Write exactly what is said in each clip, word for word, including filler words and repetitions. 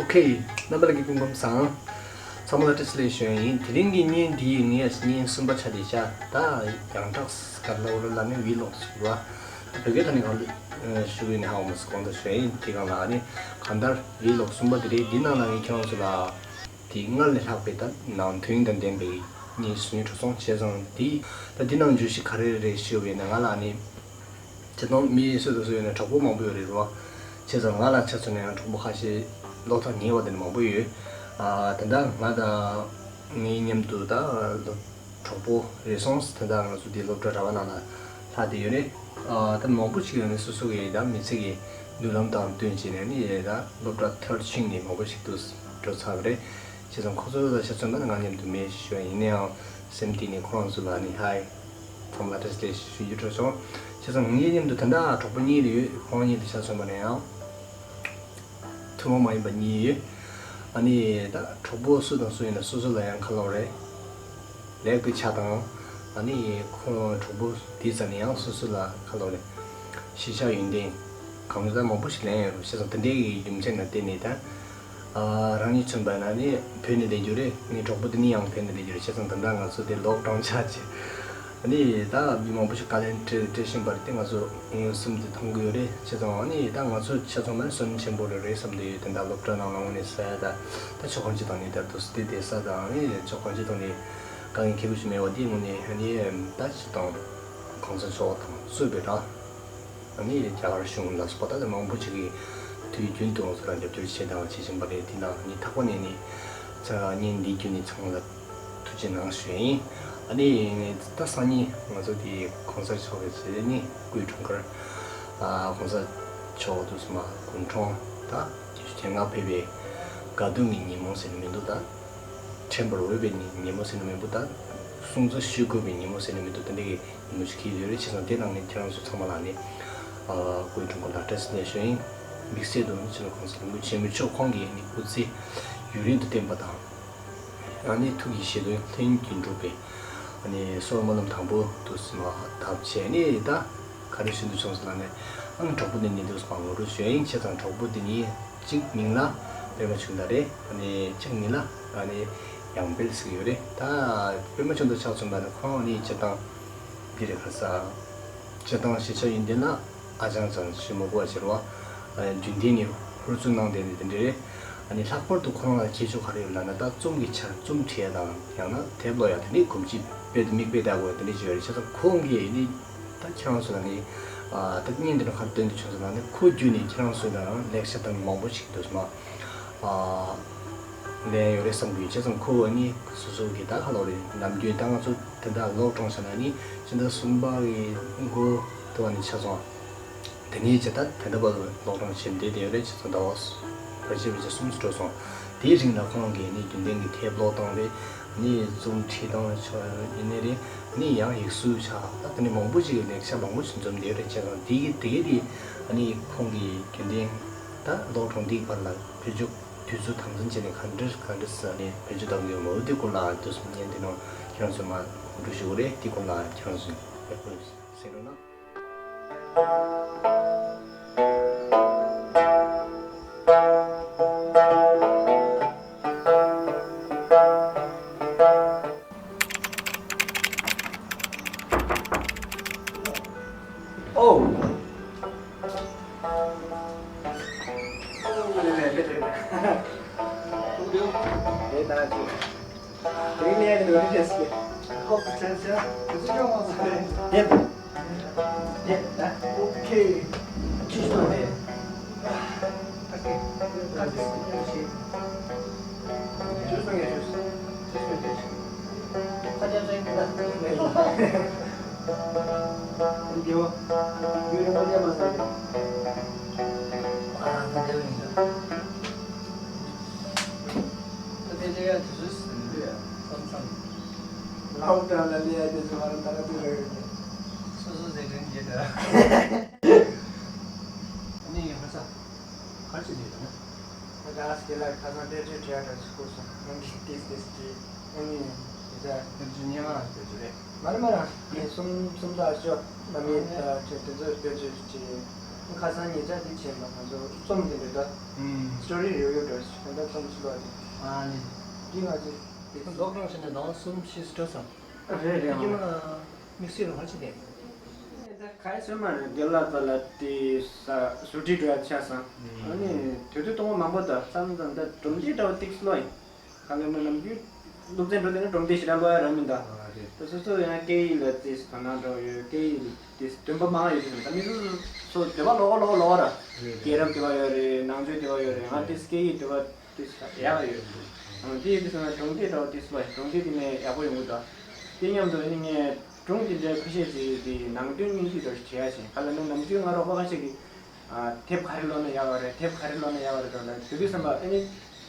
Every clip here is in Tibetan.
ཨོ་ཁེ། རྣམ་པ་ལ་གི་སྐུ་ཁམས་བཟང་། ཚང་མ་ལ་བཀྲ་ཤིས་བདེ་ལེགས་ཞུ་ཡ་ཡིན། དེ་རིང་གི་བརྙན་འདི་ངས་བརྙན་གསུམ་པ་ཆགས་བསྡད་ཤག་ད་ཡང་དྲག་ག་ལ་འོ་ལ་ནི་ཝི་ལོག་ཞིག་རེད་བ། བོད་སྐད་ཐོག་ནས་གང་ལ་ཞུ་གི་ནི་ཧ་གོ་མ་སོང་། གོང་དུ་ཞུ་ཡ་ཡིན། དེ་སྒང་ལ་ནི་གང་ལྟར་ཝི་ལོག་གསུམ་པ་དེ་རེད། འདི་ནང་ལ་ངས་ཁྱེད་རང་ཚོ་ལ་དེ་སྔར་ལས་ལྷག་པའི་ད་ནང་དོན་དང་ལྡན་པའི་བརྙན་ཞིག་བཟོས་འགྲོ་སོང་། བྱས་ཙང་འདི་ད་འདི་ནང་བརྗོད་གཞི་ག་རེ་རེད་ཞུ་བས་ན། ང་ལ་ནི་ཁྱེད་ཚོ་མི་སུ་དང་སུ་ཡོད་ན་གྲོགས་པོ་མང་པོ་ཡོད་རེད་རོ། བྱས་ཙང་ང་ལ་ཆ་མཚོན་ན་ཡང་གྲོགས་པོ་ཁ་ཤས་སློབ་གྲྭ་ཉེ་བ་དེ་འདྲ་མང་པོ་ཡོད། ཨ་ད་ལྟ་ང་དང་ངའི་མཉམ་དུ་ད་གྲོགས་པོ་རེ་ཟུང་ད་ལྟ་ང་ཚོ་འདི་སློབ་གྲྭ་ར་བ་ནང་ལ་ལྷག་བསྡད་ཡོད་རེད། ཨ་ད་མང་པོ་ཞིག་ཡོད་ནས་སོ་སོ་གི་ད་མི་ཚེ་གི་མདུན་ལམ་དང་བསྟུན་བྱས་ནས་ནི་ད་སློབ་གྲྭ་མཐར་ཕྱིན་ནས་མང་པོ་ཞིག་ཏུ་འགྲོ་ཚར་བ་རེད། བྱས་ཙང་ཁོ་ཚོ་ལ་ཆ་མཚོན་པ་ན་ང་མཉམ་དུ་མེད་ཞུ་བ་ཡིན་ནའང་སེམས་གཏིང་ནས་ཁོ་རང་ཚོ་ལ་ནི་ཧའི། ཚང་མ་ལ་བཀྲ་ཤིས་བདེ་ལེགས་ཞུ་རྒྱུ་འཕྲོད་བྱུང་། བྱས་ཙང་ངའི་མཉམ་དུ་ད་ལྟ་གྲོགས་པོ་གཉིས་རེ་ཡོད། ཁོང་གཉིས་དེ་ཆ་མཚོན་པ་ན་ཡང་ཐུན་མོང་མ་ཡིན་པ་གཉིས་ཡོད། ཨ་ནི་ད་གྲོགས་པོ་སུ་དང་སུ་ཡིན་ན་སོ་སོ་ལ་ཡང་ཁ་ལོག་རེད། ལེགས་པའི་ཆ་དང་། ཨ་ནི་ཁོང་གྲོགས་པོ་དེ་ཙམ་ནས་ཡང་སོ་སོ་ལ་ཁ་ལོག་རེད། གཞིས་ཆགས་ཡོན་ཏན་གང་ལྟར་མང་པོ་ཞིག་ལེན་ཡོད་རེད། བྱས་ཙང་དེ་འདྲའི་རྒྱུ་མཚན་ལ་བརྟེན་ནས་ད། ཨ་རང་ཉིད་མཚོན་པ་ན་ནི་བོད་ནས་བསྡད་རྒྱུ་རེད། ངའི་གྲོགས་པོ་དེ་ནི་ཡང་བོད་ནས་བསྡད་རྒྱུ་རེད། བྱས་ཙང་ད་ལྟ་ང་ཚོ་དེ་ལོག་གྲོང་ཆ་ཆེ། ཨ་ནི་ད་མི་མང་པོ་ཞིག་བཀའ་ལན་སྤྲད་སྤྲད་བཞིན་པ་རེད་དེ། ང་ཚོ་མངོན་སུམ་དུ་མཐོང་གི་ཡོད་རེད། བྱས་ཙང་ཨ་ནི་ད་ང་ཚོ་ཆ་ཚང་མ་ནི་བསོད་ནམས་ཆེན་པོ་རེ་རེད་བསམ་གྱི་ཡོད། དེ་འདྲ་སློབ་གྲྭ་ནང་ལ་དངོས་གནས་ཟ་ཡ་ད་ད་ཆོས་གོན་ཆས་དང་ནི་ད་དུ་སྟེ་དེ་ས་དང་ཨ་ནི་ཆོས་གོན་ཆས་དང་ནི་དཀའ་ངལ་ཁྱད་པར་ཞིག་མེད་པ་དེ་དངོས་གནས་ཨ་ནི་ད་ཅི་དང་གོང་ས་མཆོག་དང་གཙོས་པའི་ར། ཨ་ནི་རྒྱ་གར་གཞུང་ལ་སོགས་པ་ད་ལྟ་མང་པོ་ཅིག་གིས་དུས་རྒྱུན་དུ་ང་ཚོ་ལ་རྒྱབ་སྐྱོར་བྱེད་དང་བྱེད་བཞིན་པ་རེད། དེ་ནང་ནི་ཐག་པ་ནས་ནི་ཚ་བརྙན་འདི་བརྒྱུད་ནས་ཚང་མ་ལ་ཐུགས་རྗེ་གནང་ཞུ་ཡིན། ཨ་ནི་ད་སང་ཉིན་ང་ཚོ་དེ་གོང་ས་མཆོག་གི་ཟེར་ནི་སྐུའི་འཁྲུངས་སྐར། ཨ་གོང་ས་མཆོག་དུ་སོང་མ་དགུང་གྲངས་ད་བརྒྱད་ཅུ་གྱ་ལྔ་ཕེབས་པའི་དགའ་སྟོན་གྱི་ཉིན་མོ་ཟེར་ནི་མི་འདུག་ད། དྲན་པར་འོས་པའི་ཉིན་ཉིན་མོ་ཟེར་ནི་མི་འདུག་ད་སྲུང་བརྩི་ཞུ་དགོས་པའི་ཉིན་མོ་ཟེར་ནི་མི་འདུག་དེ་འདྲ་གི་ཉིན་མོ་ཞིག་འཁེལ་ཡོད་རེད། བྱས་ཙང་དེ་ནང་ནས་ཁྱེད་རང་ཚོ་ཚང་མ་ལ་ནི་ཨ་སྐུའི་འཁྲུངས་སྐར་ལ་བཀྲ་ཤིས་བདེ་ལེགས་ཞུ་ཡིན། དམིགས་བསལ་དུ་ནི་སྤྱི་ནོར་གོང་ས་སྐྱབས་མགོན་ཆེན་པོ་མཆོག་ཁོང་གིས་ནི་སྐུ་ཚེ་ཡུན་རིང་དུ་བརྟན་པ་དང་། ཨ་ནི་ཐུགས་ཀྱི་བཞེད་དོན་ལྷུན་གྱིས་འགྲུབ་པའི་ཨ་ནི་གསོལ་བ་སྨོན་ལམ་དང་པོ་དུ་སེམས་ལ་བཏབ་བྱས་ནས་ད། ག་རེ་ཞུ་འདོད་བྱུང་ཟེར་ན་ནི། ཨང་གྲོགས་པོ་འདི་ཉིད་དུ་མང་རུ་ཞུ་ཡིན། བྱས་ཙང་གྲོགས་པོ་འདི་ཉིད་གཅིག་མིང་ལ་པད་མ་ཆུང་བདག་རེད། ཨ་ནི་གཅིག་མིང་ལ་ཨ་ནི་ཡང་དཔལ་ཟེར་གྱི་ཡོད་རེད། ད་པད་མ་ཆུང་བདག་ཆ་མཚོན་པ་ན་ཁོང་ནི་སྤྱིར་བཏང་འདི་རེད། ཁ་ས་སྤྱིར་བཏང་གཞིས་ཆགས་ཡོན་ཏན་ལ་ཨ་ཅང་ཅང་ཞུ་མི་དགོས་པ་ཟེར་བ། རྒྱུན་ལྡན་ནས་ཧུར་བརྩོན་གནང་བསྡད་ནི་དེ་འདྲ་རེད། ཨ་ནི་ལྷག་པར་དུ་ཁོ་རང་ལ་ཁྱད་ཆོས་ག་རེ་ཡོད་ལབ་ན། ད་རྩོམ་གྱི་ཆ་རྩོམ་བྲིས་ཡ་དང་ཡང་ན་དེབ་ཀློག་ཡ་དེ་འདྲའི་གོམས་གཤིས་དཔེ་དེ་མིག་དཔེ་ལྟ་དགོས་དེ་འདྲ་ཅིག་ཡོད་རེད། བྱས་ཙང་ཁོང་གིས་ནི་ད་ཁྱེད་རང་ཚོ་ལ་ནི་ཨ་ད་བརྙན་འདི་ནི་ག་རེ་སྟོན་དུ་བྱུང་ཟེར་ན་ནི་ཁོ་བརྒྱུད་ནས་ཁྱེད་རང་ཚོ་ལ་ཡང་ལེགས་ཆ་དང་མང་པོ་ཞིག་འདུག་སེ་མ་ཨ་ལེན་ཡོད་རེད་བསམ་གྱི་ཡོད། བྱས་ཙང་ཁོ་ནི་སོ་སོ་གི་ད་ག་ལབ་རེད། ནམ་རྒྱུན་ད་ང་ཚོ་དེ་འདྲ་ཀློག་གྲོང་ཆ་ན་ནི་སྤྱི་ཟླ་གསུམ་པ་གི་འགོ་དུ་བ་ནས་ཆ་ཚང་། དེ་ནས་ཇི་ལྟར་དེ་འདྲ་བར་ཀློག་གྲོང་བྱེད་བསྡད་དེ་ཡོད་རེད། ཇི་ཙམ་ཟླ་བ་བར་ཆད་བར་ཆད་གསུམ་ཙམ་འགྲོ་སོང་། དེའི་རིང་ལ་ཁོང་གིས་ནི་རྒྱུན་ལྡན་གྱི་དེབ་ཀློག་སྟངས་རེད། ནི་རྩོམ་བྲིས་སྟངས་ཆ་ཡིན་ནའི་རེད། ནི་ཡང་ཡིག་གཟུགས་ཆ་ད་དེ་ནི་མང་པོ་ཅིག་གི་ལེགས་ཆ་མང་པོ་ཞིག་འཛོམས་བསྡད་ཡོད་རེད། བྱས་ཙང་དེ་གི་དེ་གི་དེ་ནི་ཁོང་གིས་རྒྱུན་ལྡན་ད་ཀློག་གྲོང་འདིའི་བར་ལ་བེད་སྤྱོད་དུས་ཚོད་དམ་འཛིན་བྱས་ནས་ག་འདྲ་ག་འདྲ་ཟེར་ནས་བེད་སྤྱོད་གཏང་གི་ཡོད་མོད། དེ་སྐོར་ལ་དུས་སུ་བརྙན་དེ་ནང་ཁྱེད་རང་ཚོས་མ་གོ་འགྲོ་ཞུ་དགོས་རེད། དེ་སྐོར་ལ་ཁྱེད་རང་ཚོས་ཡག་པོ་གསན་རོགས་གནང་། ཨོ། དེ་ནས་ནི་འོ་རེ་ཞིག་ཁོ་ཚོ་ཆ་ཆ་དེ་ཚོ་ཡོང་བ་མ་རེད། དེ་དེ་ད་ཨོ་ཁེ། ཅི་ཞིག་རེད། ཨ་ཁེ་ད་དེ་ཞིག་ཅུས་སོང་ཡ་ཅུས་ཅུས་སོང་ཡ་ཅུས། ཁ་ཆེམས་ཅན་གྱི་ད་ཡོད་རེད། ཡུན་རིང་པོ་སླེབས་མ་སོང་། ཨ་ད་དེ་བས་ཡིན་ད། ད་དེ་ལས་ཡ་དེ་ཚོ་ཟིན་འདུག་ཡ་བསམ་བསམ། ལའོ་ཏྲ་ལ་ལས་ཡ་དེ་ཚོ་ང་རང་ད་ག་དུས་ར་ཡོད་ཀྱི། སོ་སོ་ཟེར་དྲན་གྱི་འདྲ། ཨ་ནི་ཡིན་ཧ་ས། ག་རེ་བྱེད་ཀྱི་ཡོད་ན། ད་ག་སྐེ་ལ་ཁ་སང་དཔེ་ཆ་བྲིས་ཡ་འདྲ་ཞིག་ཁུག་སོང་། ཨ་ནི་ཏིས་ཏིས་བྲིས། ཨ་ནི་དེ་ཚ། དཔེ་ཆ་སྙན་ངག་དཔེ་ཆ་རེད། མ་རེད་མ་རེད། ངས་སུམ་སུམ་རྟགས་ཤོག་ན་མི་ད་ཆེ་དེ་ཚོ་དཔེ་ཆ་བྲིས། ཁ་སང་ཉེ་ཆར་དེ་བྱས་ན་ང་ཚོ་རྩོམ་དེ་འདྲ་ད། ཨུམ། སི་ཊོ་རི་རི་ཝིའུ་འདྲ་ཞིག་ད་རྩོམ་ཞིག་ཀློག་ཡོད། ཨ་ནི། དེ་ང་ཚོས་དེ་ཀློག་རོགས་བྱས་ནས་ཟླ་བ་གསུམ་བཞི་ཙམ། རེད་རེད། དེ་ཨང་། མ་དམིགས་བསལ་ལ་ཧ་ཅི་ནས། ད་ག་ཡེ་ཟེར་མ་རེད། དེ་ལ་ད་ལ་དེ་ས་ཟུར་ཁྲིད་འགྲོ་ཡ་ཆགས་སོང་། ཨ་ནི་དུས་ཚོད་གཏོང་བ་མང་པོ་ད་བསམ་ཙང་ད་སྒྲུང་དེབ་འདྲ་བོ་ཏིག་ཙམ་ཀློག་ཡིན། གང་ལས་ན་ནམ་རྒྱུན་སློབ་ཚན་འགྲོ་དུས་ན་སྒྲུང་དེབ་ཞེ་དྲག་ཀློག་ཡ་རག་མི་འདུག་ཨ་རེད། ད་སོ་སོ་ཡང་སྐད་ཡིག་ལ་དེ་དོ་སྣང་འདྲ་བོ་ཡོད། སྐད་ཡིག་དེ་འདོན་པ་མང་ཡོད་དུས་ད་མི་སོ་སོ་འདོན་པ་ཀློག་ཀློག་ཀློག་ར། རེད་རེད། སྐད་རིམ་འདོན་པ་ཡོད་རེད། ནང་ཆོས་འདོན་པ་ཡོད་རེད། ང་དེ་སྐད་ཡིག་འདོན་པ་དེ་ཡག་ཡོད། ཨང་། དེ་ཡིན་དུས་ན་སྒྲུང་དེབ་འདྲ་བོ་དེ་ཚོ་སྒྲུང་དེབ་དེ་ནས་ཡག་པོ་ཡོང་གི་འདུག་དེ་མཉམ་དུ་ཨ་ནི་ངས་སྒྲུང་དེ་འདྲའི་ཁ་ཤས་ཅིག་དེ་ནང་དོན་སྙིང་བསྡུས་འདྲ་བོ་ཞིག་བྱེད་ཡ་བྱས། ག་ལ་ན་ནམ་རྒྱུན་ང་རོགས་པ་ཁ་ཤས་ཀྱིས་ཨ་དེབ་ག་རེ་ཀློག་ན་ཡག་བ་རེད། དེབ་ག་རེ་ཀློག་ན་ཡག་བ་རེད་འདྲ་ལ་དུས་དུས་བསམ་པ་ཨ་ནི་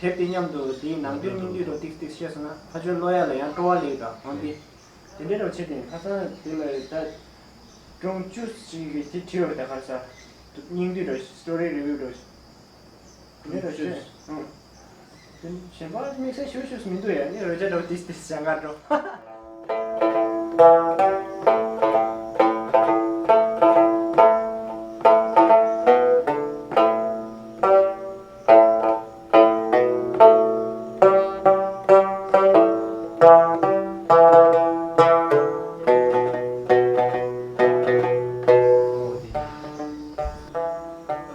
དེབ་དེ་མཉམ་དུ་དེའི་ནང་དོན་སྙིང་བསྡུས་འདྲ་བོ་ཏིག་ཏིག་བཤད་སོང་ན་ཕལ་ཆེར་ཀློག་ཡ་ལ་ཡང་སྤྲོ་བ་སླེབས་དང་འོན་ཏེ། དེ་འདྲའི་འདྲ་བོ་བྱས་ཏེ་ཁ་སང་དེ་ལ་ད་སྒྲུང་བཅུ་ཞིག་གི་དེ་བྲིས་ཡོད་རེད། ད་ག་རེ་ཟ་སྙིང་བསྡུས་འདྲ་བོ་ཞིག་སི་ཊོ་རི་རི་ཝིའུ་འདྲ་བོ་ཞིག་དེ་འདྲ་བྱས། ཨང་། དེ་གཞན་པ་དམིགས་བསལ་ཞུ་ཞུ་མི་འདུག་ཡ། ནི་རོལ་ཆ་འདྲ་བོ་ཏིས་ཏིས་སྦྱང་ག་འགྲོ།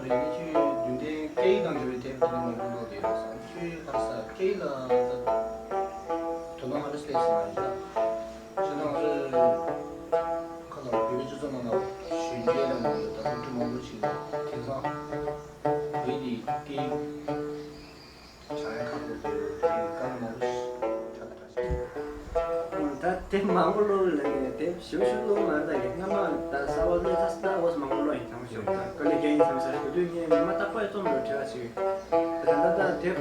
རིག་གནས་ཆོས་རྒྱུན་ལྡན་སྐད་ཡིག་དང་འབྲེལ་བའི་དེབ་དེ་འདྲ་མང་པོ་ཀློག་བསྡད་ཡོད་ཙང་ཆོས་ལྷག་ས་སྐད་ཡིག་ལ་དོ་སྣང་ཧ་ཅང་སླེབས་སོང་བ་ཡིན་ད། བྱས་ཙང་ང་ཚོས་ཁ་ལ་བོད་པའི་སྤྱི་ཚོགས་ནང་ལ་གཞོན་སྐྱེས་ལ་མང་པོ་ད་སློབ་ཕྲུག་མང་པོ་ཞིག་ལ་དེང་སང་བོད་ཀྱི་སྐད་ཡིག་སྦྱང་ཡ་ཁག་པོ་དེ་དེ་ཡི་དཀའ་ངལ་མང་པོ་ཞིག་ད་ལྟ་འདྲ་ཞིག་ད་དེབ་མང་པོ་ཀློག་ལ་ནས་དེབ་ཞིབ་ཞིབ་ཀློག་མ་རེད། ད་ཡིན་སྔ་མ་ད་གསར་པ་ཀློག་ཚར་སྟབས་མང་པོ་ཀློག་ཡིན། དང་ཞོག་ད་དཀའ་ལས་རྒྱག་ཡིན་བསམ་ས་དེ་དུས་ངས་ཉི་མ་རྟག་པར་རྩོམ་རོགས་བྲི་བ་བྱེད། ད་ད་ད་དེབ་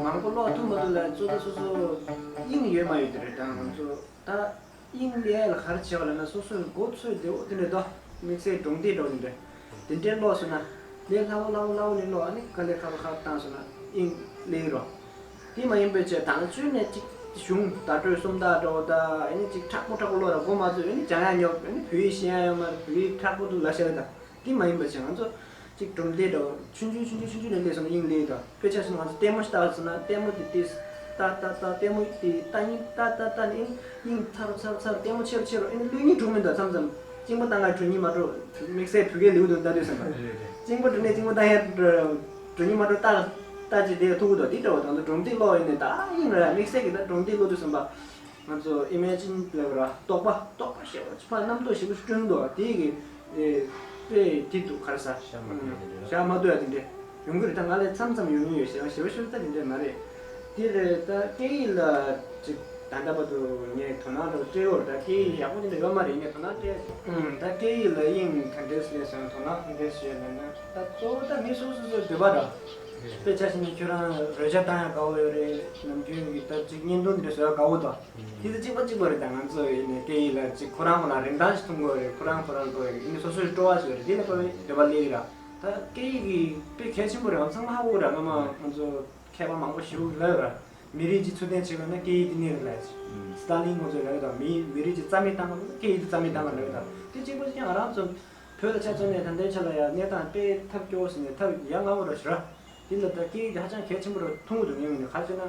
མང་པོ་ཀློག་ཐུབ་མ་ཐུབ་ལ་གཙོ་ད་སོ་སོ་དབྱིངས་ཡོད་མ་ཡོད་དེ་རེད། ད་ང་ཚོ་ད་དབྱིངས་ལས་ལ་ག་རེ་བྱེད་པ་ལ་ན་སོ་སོའི་མགོ་ཚོས་བདེ་བོ་དེ་འདྲ་འདུག་དམིགས་བསལ་སྒྲུང་དེབ་འདྲ་བོ་དེ་འདྲ་དེ་འདྲའི་ཀློག་སོང་ན་ལས་སླ་བོ་སླ་བོ་སླ་བོ་ནས་ཀློག་ཨ་ནི་དཀའ་ལས་ཁག་པོ་ཁག་པོ་བཏང་སོང་ན་དབྱིངས་ལེགས་རོ། དེ་མ་ཡིན་པའི་ཆེད་དང་ཆོས་ནས་ཅིག་གཞུང་བརྡ་སྤྲོད་སུམ་རྟགས་འདྲ་བོ་ད་ཨ་ནི་ཅིག་མཁྲེགས་པོ་མཁྲེགས་པོ་ཀློག་ར་མགོ་མ་ཚོས་ཨ་ནི་སྦྱང་ཡ་ཉོབ་ཨ་ནི་བོད་ཡིག་ཤེས་ཡ་ཡོད་མ་རེད། བོད་ཡིག་མཁྲེགས་པོ་འདུག་ལབ་བཤད་ད། དེ་མ་ཡིན་པ་བྱས་ང་ཚོ་གཅིག་སྒྲུང་དེབ་འདྲ་བོ་ཆུང་ཆུང་ཆུང་ཆུང་ཆུང་ཆུང་ནས་སླེབས་སོང་ན་དབྱིངས་ལེགས་དང་དཔེ་ཆ་བཞག་ན་ང་ཚོ་ལྟད་མོ་ཞིག་ལྟ་སོང་ན་ལྟད་མོ་དེ་དེ་ལྟ་ལྟ་ལྟ་ལྟད་མོ་དེ་ལྟ་སྙིང་ལྟ་ལྟ་ལྟ་ནས་དབྱིངས་ཚ་རུ་ཚ་རུ་ཚ་རུ་ལྟད་མོ་ཆེ་རུ་ཆེ་རུ་ཨེ་ནས་བློས་སྙིང་འགྲོ་མི་འདུག་མཚམས་མཚམས་གཅིན་པ་བཏང་ག་འགྲོ་སྙིང་མ་འགྲོ། དམིགས་བསལ་བོད་སྐད་ལེའུ་དུ་ལྟ་དུས་ཙམ་པ་གཅིན་པ་འགྲོ་ནས་གཅིན་པ་བཏང་ཡ་འགྲོ་སྙིང་མ་འགྲོ་ལྟ་ལྟ་ཅི་དེ་ཐུག་གི་འདུག་དེ་འདྲ་བོ་དང་དུ་སྒྲུང་དེབ་ཀློག་ཡིན་ནས་ད་དབྱིངས་ར་དམིགས་བསལ་གྱི་ད་སྒྲུང་དེབ་ཀློག་དུས་ཙམ་པ། ང་ཚོ་ཨི་མེ་ཇིན་ལབ་ར་རྟོག་པ་རྟོག་པ་ཞེ་པོ་ཕར་རྣམ་རྟོག་ཞེ་པོ་བསྐྲུན་འདུག་དེ་གི་ཨེ་དཔེ་དེ་འདུག་ག་རེ་ཟ། ཤ་མ་ལྟོས་ཡ་དེ་འདྲ། ཤ་མ་ལྟོས་ཡ་དེ་འདྲ་ཡོང་གི་རེད། ད་ང་ལས་མཚམས་མཚམས་ཡོང་གི་ཡོད་ཞེ་པོ་ཞེ་པོ་ཞེ་པོ་ད་དེ་འདྲ་མ་རེད། དེ་རེད། ད་སྐད་ཡིག་ལ་ཅིག་ད་ལྟ་བར་དུ་ངས་དོ་སྣང་རོགས་སྤྲད་ཡོད་རེད། ད་སྐད་ཡིག་ཡག་པོ་དེ་འདྲ་ཡོད་མ་རེད། ངས་དོ་སྣང་སྤྲད་ཡ་ཅིག་ཨུམ། ད་སྐད་ཡིག་ལ་དབྱིངས་ག་འདྲས་སླེབས་སོང་དོ་སྣང་ག་འདྲས་བྱས་ལབ་ན་ད་གཙོ་བོ་ད་མི་སོ་སོ་སོའི་འདོད་པ་ར། དཔེ་ཆ་བཞག་ན་ཁྱོད་རང་རོལ་ཆ་བཏང་ཡ་དགའ་བོ་ཡོད་རེད། ནམ་རྒྱུན་གྱི་ད་ཅིག་བརྙན་ཐུང་འདི་འདྲ་བཟོ་ཡ་དགའ་བོ་དང་། དེ་ཚོ་གཅིག་པ་གཅིག་པ་རེད། ད་ང་ཚོ་ཡིན་ནའི་སྐད་ཡིག་ལ་ཅིག་ཁོ་རང་ཁོ་རང་རིན་ཐང་ཞིག་མཐོང་གི་ཡོད་རེད། ཁོ་རང་ཁོ་རང་ལ་ཡིན་ནའི་སོ་སོའི་སྤྲོ་བ་ཞིག་ཡོད་རེད། དེ་ལ་དཔག་པའི་འདོད་པ་སླེབས་ཀྱི་ར། ད་སྐད་ཡིག་གི་དཔེ་གལ་ཆེན་པོ་རེད། ང་ཚང་མ་ཧ་གོ་ར། སྔ་མ་ང་ཚོ་མཁས་པ་མང་པོ་ཞིག་ལབ་ཡོད་ར། མི་རིགས་ཀྱི་ཚུལ་ལྡན་བྱེད་དགོས་ན་སྐད་ཡིག་དེ་གནད་རེད་ལབ་ཡ་ཅིག་སི་ཏཱ་ལིན་ཁོང་ཚོས་ལབ་ཡོད་དང་། མི་མི་རིགས་ཀྱི་རྩ་མེད་བཏང་དགོས་ན་སྐད་ཡིག་དེ་རྩ་མེད་བཏང་དགོས་ལབ་ཡོད་དང་། དེ་གཅིག་པ་གཅིག་རྐྱང་ང་རང་ཚོ་བོད་ལ་ཆ་མཚོན་ནས་ད་ལྟའི་ཆ་ལ་ཡ་གནས་སྟངས་དཔེ་ཐབས་སྐྱོ་བོ་ཟེར་ནས་ཐབས་ཡ་ང་བོ་ར་ཞུ་ར། དེ་ལ་ད་སྐད་ཡིག་དེ་ཧ་ཅང་གལ་ཆེན་པོ་རུ་མཐོང་གི་འདུག་ངས་ངོས་ནས་ག་རེ་ཟེར་ན།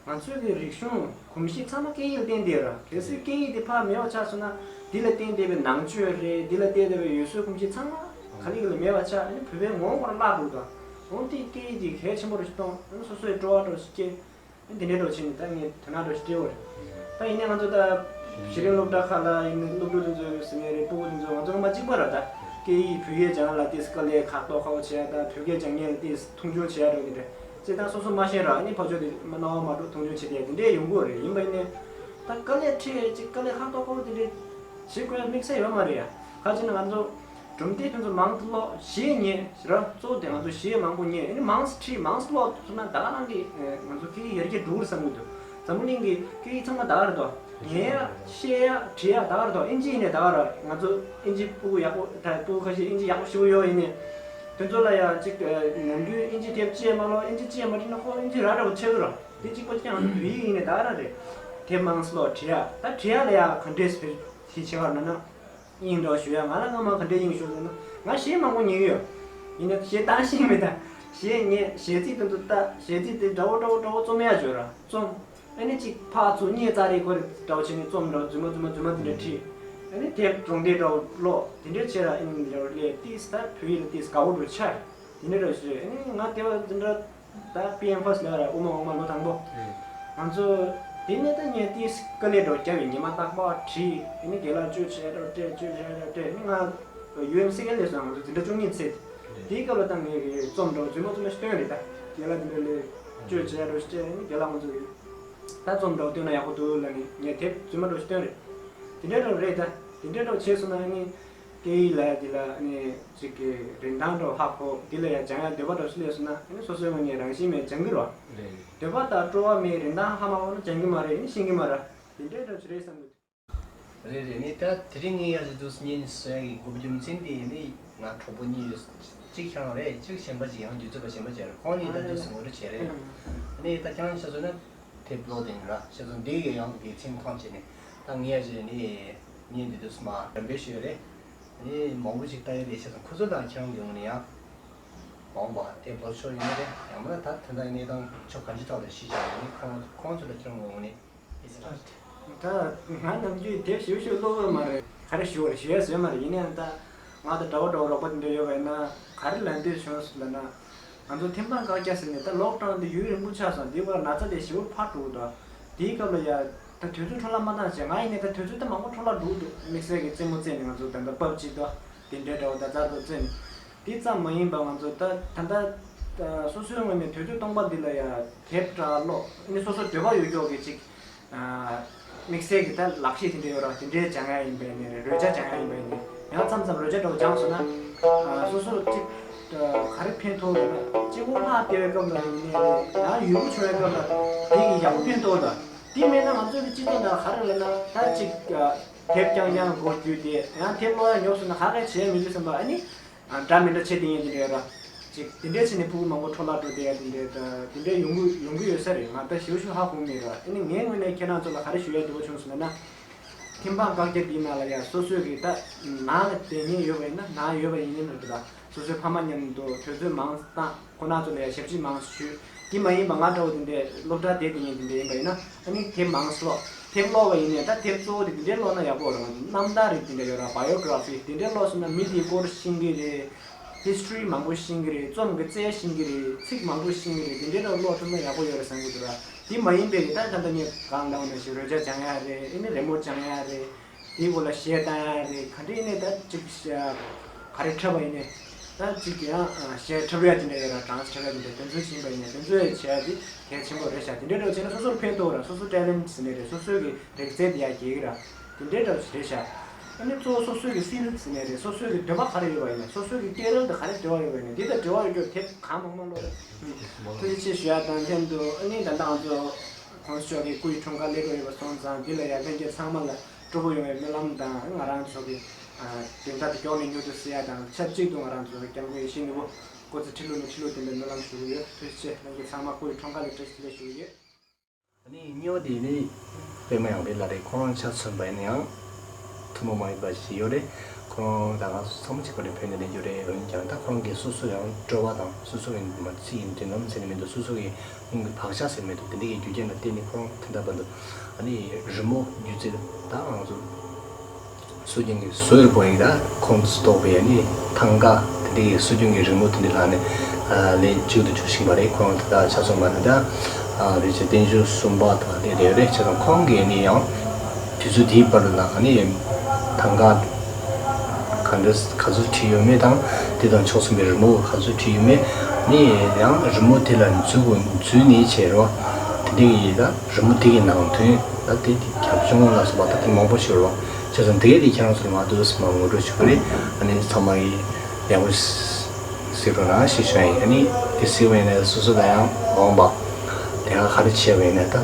ང་ཚོའི་གི་རིག་གཞུང་གོམས་གཤིས་ཚང་མ་སྐད་ཡིག་ལ་བརྟེན་བསྡད་ར། གལ་སྲིད་སྐད་ཡིག་དེ་ཕར་མེད་པ་ཆགས་སོང་ན་འདི་ལ་བརྟེན་བསྡད་པའི་ནང་ཆོས་རེད། འདི་ལ་བརྟེན་བསྡད་པའི་ཡུལ་སྲོལ་གོམས་གཤིས་ཚང་མ་ག་ལེ་ག་ལེ་མེད་པ་ཆགས། ཨ་ནི་བོད་པའི་ངོ་བོ་ཁོ་རང་བརླག་འགྲོ་གི་འདུག་འོན་ཏེ་སྐད་ཡིག་དེ་གལ་ཆེན་པོ་རུ་ཞིག་མཐོང་། ཨ་ནི་སོ་སོའི་སྤྲོ་བ་འདྲ་ཞིག་སྐྱེ། ཨ་ནི་དེ་འདྲའི་འདྲ་བྱས་ནས་ད་ངས་དོ་སྣང་འདྲ་ཞིག་སྤྲད་པ་རེད། ད་ཡིན་ནའི་ང་ཚོ་ད་གཞི་རིམ་སློབ་གྲྭ་ཁག་ལ་ཡིན་ནའི་སློབ་ཕྲུག་དེ་ཚོ་ཟེར་མཁན་རེད། སྤུ་གུ་དེ་ཚོ་ང་ཚོ་མ་གཅིག་པ་ར། ད་སྐད་ཡིག་བོད་སྐད་སྦྱང་ཡ་ལ་ཏོག་ཙམ་དཀའ་ལས་ཁག་ཏོག་ཁག་པོ་བྱེད་ཡ། ད་བོད་སྐད་སྦྱང་མཁན་ལ་ཏོག་ཙམ་མཐོང་ཆུང་བྱེད་ཡ་འདྲ་བོ་དེ་འདྲ་ཅིག་ད་སོ་སོ་མ་ཤེས་ར། ཨ་ནི་ཕར་ཕྱོགས་དེ་མ་རྣ་བ་མ་འགྲོ་མཐོང་ཆུང་བྱེད་ཡ་དེ་འདྲ་ཡོང་གི་རེད། ཡིན་པ་ཡིན་ནའི་ད་དཀའ་ལས་འཕྲད་ཅིག་དཀའ་ལས་ཁག་ཏོག་ཁག་པོ་དེ་འདྲ་བྱེད་དགོས་ཡ་དམིགས་བསལ་ཡོད་མ་རེད་ཡ། ག་ཅི་ན་ང་ཚོ་སྒྲུང་དེབ་དེ་ཚོ་མང་དུ་ཀློག་གཞས་ཉན་ཟེར་ར། གཙོ་བོ་དེ་ང་ཚོ་གཞས་མང་པོ་ཉན། ཨ་ནི་མང་ཙམ་ཁྲིད་མང་ཙམ་ཀློག་ཐུབ་ན་ད་ག་རང་གི་ང་ཚོ་སྐད་ཡིག་ཡར་རྒྱས་འགྲོ་གི་རེད་བསམ་གྱི་འདུག་འཛམ་བུ་གླིང་གི་སྐད་ཡིག་ཚང་མ་ད་ག་རེད་དོ། ཉན་ཡ་བཤད་ཡ་བྲིས་ཡ་ད་ག་རེད་དོ། ཨིན་ཇི་ཡིན་ནའི་ད་ག་ར། ང་ཚོ་ཨིན་ཇི་སྤུ་གུ་ཡག་པོ་ད་སྤུ་གུ་ཁ་ཤས་ཨིན་ཇི་ཡག་པོ་ཞེ་པོ་ཡོད་ཡིན་ནའི་དེ་ཚོ་ལ་ཡ་ཅིག་ནམ་རྒྱུན་ཨིན་ཇི་དེབ་ཅིག་མ་ཀློག་ཨིན་ཇི་ཅིག་མ་བྲིས་ན་ཁོ་ཨིན་ཇི་ར་འདྲ་བོ་ཆགས་ཀྱི་རེད། དེ་གཅིག་པ་གཅིག་རྐྱང་ང་ཚོ་བོད་ཡིག་ཡིན་ནའི་ད་ག་ར་རེད། དེབ་མང་ཙམ་ཀློག་བྲིས་ཡ། ད་བྲིས་ཡ་ལ་ཡ་ག་འདྲས་བྱེད་བྱེད་བྱེད་པ་ན་ན། དབྱིངས་འདྲ་བོ་ཞུ་ཡ། ང་ལ་སྔ་མ་ག་འདྲའི་དབྱིངས་ཞུགས་ཟེར་ན། ང་གཞས་མང་པོ་ཉན་གི་ཡོད། ཡིན་ན་གཞས་བཏང་ཤེས་མེད་ད། གཞས་ཉན་གཞས་ཚིག་དེ་ཚོ་ལྟ། གཞས་ཚིག་དེ་འདྲ་བོ་འདྲ་བོ་འདྲ་བོ་རྩོམ་ཡག་བྱོས་ར་རྩོམ། ཨ་ནི་གཅིག་ཕར་ཚུར་སྙེག་ཙ་རེ་ཁོ་རེ་འདྲ་བོ་བྱས་ནས་རྩོམ་འདྲ་བོ་རྫུན་མ་རྫུན་མ་རྫུན་མ་དེ་འདྲ་ཁྲིད། ཨ་ནི་དེབ་སྒྲུང་དེབ་འདྲ་བོ་ཀློག་དེ་འདྲ་བྱས་ར། ཨ་ནི་འདྲ་བོ་ལས་ཏིས་ད་བོད་ཡིག་ལ་ཏིས་དགའ་བོ་འགྲོ་ཆགས། དེ་འདྲ་འདྲ་བོ་བྱས། ཨ་ནི་ང་དེ་བ་འདི་འདྲ་ད་པི་ཨེམ་ཕར་སི་ལབ་ར། དབུ་མ་འོག་མ་ལོ་དང་པོ། ང་ཚོ་དེ་ནས་ད་ངས་ཏིས་དཀའ་ལས་འདྲ་བོ་བརྒྱབ་པའི་ཉི་མ་རྟག་པར་བྲིས། ཨ་ནི་རྒན་ལགས་བཅོས་བྱས་འདྲ་བོ་སྤྲད། བཅོས་བྱས་འདྲ་བོ་སྤྲད། ཨ་ནི་ང་ཡུ་ཨེམ་སི་ཀེ་སླེབས་སོང་། ང་ཚོ་འཛིན་གྲྭ་བཅུ་གཉིས་ཚེ། དེའི་སྐབས་ལ་ད་ངས་རྩོམ་འདྲ་བོ་རྫུན་མ་རྫུན་མ་ཞིག་བཏོན་རེད་ད། རྒན་ལགས་དེ་འདྲ་ལས་བཅོས་བྱས་འདྲ་བོ་ཞིག་སྤྲད། ཨ་ནི་རྒན་ལགས་ང་ཚོ་ད་རྩོམ་འདྲ་བོ་བཏོན་ན་ཡག་པོ་འདུག་ལབ་ནས་ངས་དེབ་རྫུན་མ་འདྲ་བོ་ཞིག་བཏོན་རེད། དེ་འདྲ་འདྲ་བོ་རེད་ད། དེ་འདྲ་འདྲ་བོ་བྱས་སོང་ན་ཨ་ནི། སྐད་ཡིག་ལབ་ཡ་འདི་ལ་ཨ་ནི་གཅིག་གི་རིན་ཐང་འདྲ་བོ་ཧ་གོ། འདི་ལ་ཡ་སྦྱང་ཡ་འདོད་པ་འདྲ་བོ་ཞིག་སླེབས་སོང་ན། ཨ་ནི་སོ་སོའི་ངོས་ནས་རང་བཞིན་མེད་སྦྱང་གི་རེད་བ། རེད། འདོད་པ་དང་སྤྲོ་བ་མེད། རིན་ཐང་ཧ་མ་གོ་ན་སྦྱང་གི་མ་རེད། ཨ་ནི་ཤེས་ཀྱི་མ་རེད། དེ་འདྲའི་འདྲ་བོ་ཞིག་རེད་བསམ་གི་འདུག་རེད་རེད། ཨ་ནི་ད་དེ་རིང་ངས་ཡ་ཞིག་འདུག་སྙན་སོ་ཡ་གི་དགོས་པ་རྒྱུ་མཚན་དེ་ཨ་ནི་ང་གྲོགས་པོ་གཉིས་ཡོད། གཅིག་ཁྱེད་རང་རེད། གཅིག་གཞན་པ་ཅིག་ཡང་དུས་ཚོད་པ་གཞན་པ་ཅིག་རེད། ཁོང་གཉིས་ད་འདུག་སེ་ངོ་སྤྲོད་བྱས་རེད། ཨ་ནི་ད་ཁྱེད་རང་ཆ་མཚོན་ན། དེབ་ཀློག་དེ་ཡིན་ར། བྱས་ཙང་འདི་ཡི་ཡང་གི་མཚན་མཐོང་བྱས་ནས་ད་ངས་ཡ་ཞེས་ནི་བརྙན་འདི་དུས་མ་འགྲེམས་སྤེལ་ཞུས་རེད། ནི་མང་པོ་ཞིག་ལྟ་ཡི་རེད། བྱས་ཙང་ཁོ་ཚོ་དང་ཁྱེད་རང་གི་ངོས་ནས་ཡང་མང་བ་དེབ་ཀློག་ཆོག་ཡོད་རེད། ཡང་མིན་ན་ད་དེ་འདྲ་གནས་སྟངས་ཕྱོགས་གང་ཅི་ཐོག་ལ་གཞི་བཞག་ནས་ནི་ཁོང་ཁོང་ཚོ་ལ་ཁྱེད་རང་གི་ངོས་ནས་ཨི་ས་རེད། ད་ང་ནམ་རྒྱུན་དེབ་ཞིབ་ཞིབ་ཀློག་གི་མ་རེད། ག་རེ་ཞུ་བ་རེད། ཞུ་ཡ་བཟོས་མ་རེད། ཡིན་ནའང་ད་ང་དང་འདྲ་བོ་འདྲ་བོ་རོགས་པ་དེ་འདྲ་ཡོད་པ་ཡིན་ན་ག་རེ་ལབ་འདོད་བྱུང་ཟེར་ལབ་ན། ང་ཚོ་ཐེམ་སྤང་བཀག་རྒྱ་ཟེར་ནས་ད་ལོག་ཌའུན་དེ་ཡུན་རིང་པོ་ཆགས་སོང་། དེའི་སྐོར་ན་ཚ་དེ་ཞེ་པོ་འཕར་འགྲོ་གི་འདུག་དེའི་སྐབས་ལ་ཡ་ད་དུས་ཚོད་འཕྲོ་བརླག་མ་བཏང་བྱས། ང་ཡིན་ནའི་ད་དུས་ཚོད་ད་མང་པོ་འཕྲོ་བརླག་འགྲོ་གི་འདུག་དམིགས་བསལ་གྱི་རྩེད་མོ་རྩེས་ནས་ང་ཚོ་ད་ལྟ་པབ་ཇི་དང་དེ་འདྲའི་འདྲ་བོ་ད་རྩ་རུ་རྩེས་ནས། དེ་ཙམ་མ་ཡིན་པ་ང་ཚོ་ད་ད་ལྟ་སོ་སོའི་ངོས་ནས་དུས་ཚོད་སྟོང་པ་འདི་ལ་ཡ་དེབ་འདྲ་ཀློག་ཨ་ནི་སོ་སོ་འདོད་པ་ཡོད་ཀྱོག་གི་ཅིག་དམིགས་བསལ་གྱི་ད་ལག་ཤེས་དེ་འདྲ་ཡོད་ར། དེ་འདྲའི་སྦྱང་ཡ་ཡིན་པ་ཡིན་ནའི་རེད། རོལ་ཆ་སྦྱང་ཡ་ཡིན་པ་ཡིན་ནའི། ཡང་མཚམས་མཚམས་རོལ་ཆ་འདྲ་བོ་སྦྱངས་སོང་ན་སོ་སོར་གཅིག་ག་རེ་ཕན་ཐོགས་ཡོད་ན། གཅིག་པུ་ལྷག་བལྟས་པའི་སྐབས་ལ་ཡིན་ནའི་རེད། ཡང་ཡུལ་པོ་བྱུང་བའི་སྐབས་ལ་དེ་གི་ཡག་པོ་ཕན་ཐོགས་ད། དེ་མེད་ན་ང་ཚོའི་གི་སྤྱི་ཚོགས་ནང་ག་རེ་ལབ་ན་ད་གཅིག་དེབ་རྐྱང་རྐྱང་སྒོ་བརྒྱུད་དེ་ཡང་དེབ་ཀློག་ཡ་ཉོབ་སོང་ན་ག་རེ་བྱས་མི་འདུག་བསམ་པ། ཨ་ནི། ཨ། འདྲ་མི་འདྲ་བྱེད་དེ་ཡིན་དེ་འདྲའི་ར། ཅིག་དེ་འདྲའི་ཕྱིན་ནས་ཕྲུ་གུ་མང་པོ་འཕྲོ་བརླག་འགྲོ་བསྡད་ཡ་དེ་འདྲའི་ད་དེ་འདྲའི་ཡོང་གི་ཡོང་གི་ཡོད་ས་རེད། ང་ད་ཞེ་པོ་ཞིག་ཧ་གོ་མེད་ར། ཨ་ནི་ངའི་ངོས་ནས་ཁྱེད་རང་ཚོ་ལ་ག་རེ་ཞུ་ཡ་འདུག་བྱུང་སོང་ན། ཐེམ་སྤང་བཀག་རྒྱ་དེའི་ནང་ལ་ཡ་སོ་སོའི་གི་ད་ནང་ལ་བསྡད་མཁན་ཡོད་པ་ཡིན་ན། ནང་ཡོད་པ་ཡིན་ན་འདུག་ད་སོ་སོའི་ཕ་མ་མཉམ་དུ་དུས་ཚོད་མང་བཏང་། ཁོ་རང་ཚོ་ལ་ཡ་ཞབས་ཕྱི་མང་ཞུས། དེ་མ་ཡིན་པ་ང་འདྲ་བོ་དེ་འདྲའི་སློབ་གྲྭ་བསྡད་དེ་ཡིན་དེ་འདྲ་ཡིན་པ་ཡིན་ན། ཨ་ནི་དེབ་མང་ཙམ་ཀློག་དེབ་ཀློག་པ་ཡིན་ནའི་ད་དེབ་གཙོ་བོ་དེ་དེ་འདྲའི་ཀློག་ན་ཡག་པོ་རེད། རྣམ་ཐར་རིགས་དེ་འདྲ་ཡོད་ར། བྷ་ཡོ་གྷི་ར་ཕི་དེ་འདྲའི་ཀློག་སོང་ན་མི་དེའི་སྐོར་ཤེས་ཀྱི་རེད། ཧི་སི་ཊོ་རི་མང་པོ་ཤེས་ཀྱི་རེད། རྩོམ་གྱི་རྩལ་ཤེས་ཀྱི་རེད། ཚིག་མང་པོ་ཤེས་ཀྱི་རེད། དེ་འདྲའི་འདྲ་ཀློག་ཐུབ་ན་ཡག་པོ་ཡོད་རེད་བསམ་གྱི་འདུག་ར། དེ་མ་ཡིན་པའི་ད་ད་ལྟ་ངས་གང་ལབ་ན་ཞིག་རོལ་ཆ་སྦྱང་ཡ་རེད། ཨ་ནི་རི་མོ་སྦྱང་ཡ་རེད། དེའི་སྐོར་ལ་གཞས་བཏང་ཡ་རེད། ག་འདྲ་ཡིན་ནའི་ད་ཅིག་ག་རེ་འཁྲབ་པ་ཡིན་ནའི་ད་ཅིག་ཡང་གཞས་འཁྲབ་ཡ་དེ་འདྲ་ཡོད་ར། ཌན་སི་འཁྲབ་ཡ་དེ་འདྲ། དེ་ཚོ་བྱིན་པ་ཡིན་ནའི་དེ་ཚོ་ཡང་བྱེད་ཡ་དེ་གལ་ཆེན་པོ་རེད་ཤག་དེ་འདྲ་འདྲ་བྱས་ན་སོ་སོར་ཕན་ཐོགས་ར། སོ་སོ་ཊེ་ལེན་ཊི་ཟེར་ནའི་རེད། སོ་སོའི་གི་རིག་རྩལ་དེ་ཡར་རྒྱས་ཀྱི་ར། དེ་འདྲའི་འདྲ་བོ་ཞིག་རེད་ཤག་ཨ་ནི་གཙོ་བོ་སོ་སོའི་གི་སི་ཀིལ་ཟེར་ནའི་རེད། སོ་སོའི་གི་འདོད་པ་ག་རེ་ཡོད་པ་ཡིན་ནའི། སོ་སོའི་གི་སྐྱེས་རབས་དེ་ག་རེ་འདོད་པ་ཡོད་པ་ཡིན་ནའི། དེ་དང་འབྲེལ་བ་ཡོད་རྒྱུ་དེབ་གང་མང་མང་ཀློག་རེད། ཐུགས་རྗེ་ཆེ་ཞུ་ཡ་དང་ལྷན་དུ། ཨ་ནི་ད་ལྟ་ང་ཚོ་༸གོང་ས་མཆོག་གི་སྐུའི་འཁྲུངས་སྐར་སླེབས་འགྲོ་ཡོད་པ་སོང་ཙང་། འདི་ལ་ཡ་ལྷན་རྒྱས་ཚང་མ་ལ་སྤྲོ་པོ་ཡོང་བའི་སྨོན་ལམ་དང་། ང་རང་ཚོ་གི་ཨ་བདེན་མཐའ་དེ་མགྱོགས་ནས་མྱུར་དུ་གསལ་ཡ་དང་ཆབས་ཅིག་ཏུ་ང་རང་ཚོ་གི་སྐྱབས་མགོན་ཡིད་བཞིན་ནོར་བུ་སྐུ་ཚེ་ཁྲི་ལོ་ནས་ཁྲི་ལོ་བརྟན་པའི་སྨོན་ལམ་ཞུ་གི་ཡོད། ཐུགས་རྗེ་ཆེ། ལྷན་རྒྱས་ཚང་མ་སྐུའི་འཁྲུངས་སྐར་ལ་བཀྲ་ཤིས་བདེ་ལེགས་ཞུ་གི་ཡོད། ཨ་ནི་སྨྱོ་དེ་ནི་པད་མ་ཡངས་པའི་ལགས་རེད། ཁོ་རང་ཆ་མཚོན་པ་ཡིན་ན་ཡང་ཐུན་མོང་མ་ཡིན་པ་ཞིག་ཡོད་རེད། ཁོ་རང་ད་ང་ཚོ་ཚང་མ་གཅིག་པ་རེད། བོད་ནས་ལེན་རྒྱུ་རེད། འོན་ཀྱང་ད་ཁོ་རང་གིས་སོ་སོ་ཡང་སྤྲོ་བ་དང་སོ་སོ་གི་མ་ཚིག་གི་མདུན་ལམ་ཟེར་ནས་མི་འདུག་སོ་སོ་གི་སྔོན་གྱི་བག་ཆགས་ཟེར་མི་འདུག་དེ་འདྲ་གི་རྒྱུ་རྐྱེན་ལ་བརྟེན་ནས་ཁོ་རང་དེ་འདྲ་བར་དུ། ཨ་ནི་རི་མོ་སྒྱུ་རྩལ་ད་ང་ཚོ་སྲོལ་རྒྱུན་གྱི་སྲོལ་རྒྱུན་ཡིན་ད། ཁོང་ཚོ་གཏོགས་པའི་ཨ་ནི་ཐང་ག་དེ་འདྲའི་སྲོལ་རྒྱུན་གྱི་རི་མོ་དེ་འདྲའི་ལག་ནས་ཨ་ལས་མཇུག་ཏུ་འཇུག་བཞིན་པ་རེད། ཁོང་དེ་དག་ཆ་ཚང་མ་ནི་ད་ཨ་རེད་ཅེ་བརྟན་བཞུགས་གསུམ་པ་དང་དེ་རེད་རེད། ཆ་ཚང་ཁོང་གིས་ཨ་ནི་ཡང་དུས་ཚོད་དེའི་བར་ལ་ཨ་ནི་ཐང་ག་ག་འདྲ་ག་ཚོད་བྲིས་ཡོད་མེད་དང་། དེ་དང་ཕྱོགས་མཚུངས་པའི་རི་མོ་ག་ཚོད་བྲིས་ཡོད་མེད། ཨ་ནི་ཡང་རི་མོ་དེ་ལ་འཛུལ་དགོས་འཛུལ་ནས་བྱས་རོགས། དེ་འདྲའི་ཡིན་ད། རི་མོ་དེ་གི་ནང་དོན་ད་དེ་རྒྱབ་ལྗོངས་ལ་སོགས་པ་ད་དེ་མང་པོ་ཞིག་ཡོད་རེད་བ། བྱས་ཙང་དེ་གས་དེ་ཁྱེད་རང་ཚོ་ལ་མ་འདུག་སེ་མ་ངོ་སྤྲོད་ཞུ་གི་རེད། ཨ་ནི་ཚང་མ་གིས་ཡག་པོ་གཟིགས་རོགས་གནང་ཞེས་ཞུ་ཡ་ཡིན། ཨ་ནི་དེ་གཟིགས་པ་ཡིན་ན་སོ་སོ་ལ་ཡང་འོང་བ་ལས་ཀ་ག་རེ་བྱས་པ་ཡིན་ན་ད་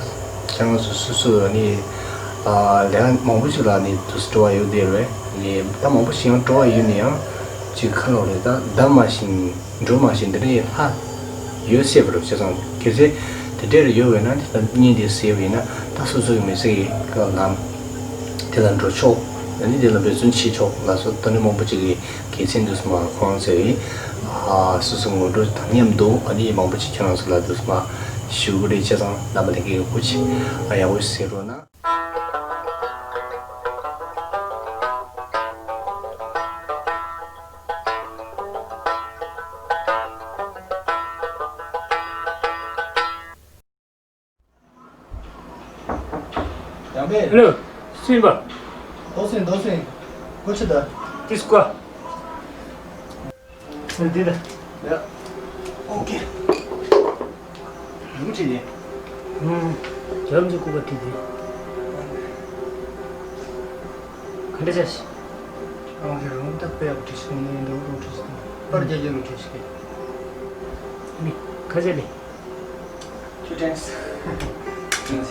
ཁྱེད་རང་ཚོ་སོ་སོ་ཨ་ནི་ལས་ཀ་མང་པོ་ཞིག་ལ་ཨ་ནི་འདུག་སེ་སྤྲོ་བ་ཡོད་བསྡད་རེད། ཨ་ནི་ད་མང་པོ་ཞིག་ཡང་སྤྲོ་བ་ཡོད་ན་ཡང་ཅིག་ཁ་ལོ་རེད་ད་ད་མ་བཞིན། འགྲོ་མ་བཞིན་དེ་འདྲའི་ལྷ་ཡོད་སྲིད་པ་རེད། བྱས་ཙང་གལ་སྲིད་དེ་འདྲ་རེ་ཡོད་པ་ཡིན་ན་ད་བརྙན་དེ་གཟིགས་པ་ཡིན་ན་ད་སོ་སོ་གི་མི་ཚེ་གི་སྐབས་ལ་དེ་ལ་འགྲོ་ཆོག་ཨ་ནི་དེ་ལ་འབད་བརྩོན་བྱེད་ཆོག་ལ་སོགས་ད་ནི་མང་པོ་ཅིག་གི་ དགེ་མཚན་འདུག་སེ་མ་ཁོང་ཚོས་ཨ་སོ་སོའི་ངོ་སྤྲོད་དང་མཉམ་དུ་ཨ་ནི་མང་པོ་ཅིག་ཁྱེད་རང་ཚོ་ལ་འདུག་སེ་མ་ཞུ་གི་རེད། བྱས་ཙང་རྣམ་པ་ལྷན་རྒྱས་ཀྱིས་སྐུ་མཁྱེན་ཡག་པོ་ཞིག་གཟིགས་རོགས་གནང་། ཡང་མེད། ཧེ་ལོ། སུ་ཡིན་པ། ལྡོག་སེ་ལྡོག་སེ། སྒོ་ཕྱེ་ད། ཏིས་ཀ། ཨ་འདི་ད། ཡ། ཨོ་ཀེ། རུམ་ཁྲིད་ནས། ཨུམ། རྒྱབ་འཛུགས་སྐུ་པ་ཁྲིད་དེ། ག་འདྲ་བྱས། ཨང་དེ་རུམ་ད་དཔེ་ཡག་ཁྲིད་ཤིག་ནས་འདུག་རུམ་ཁྲིད་ཤིག་པར་རྒྱག་རྒྱག་རུམ་ཁྲིད་ཤིག་ནི། ཁ་ཟས་ལས། ཁྱོད་དྲན། དྲན།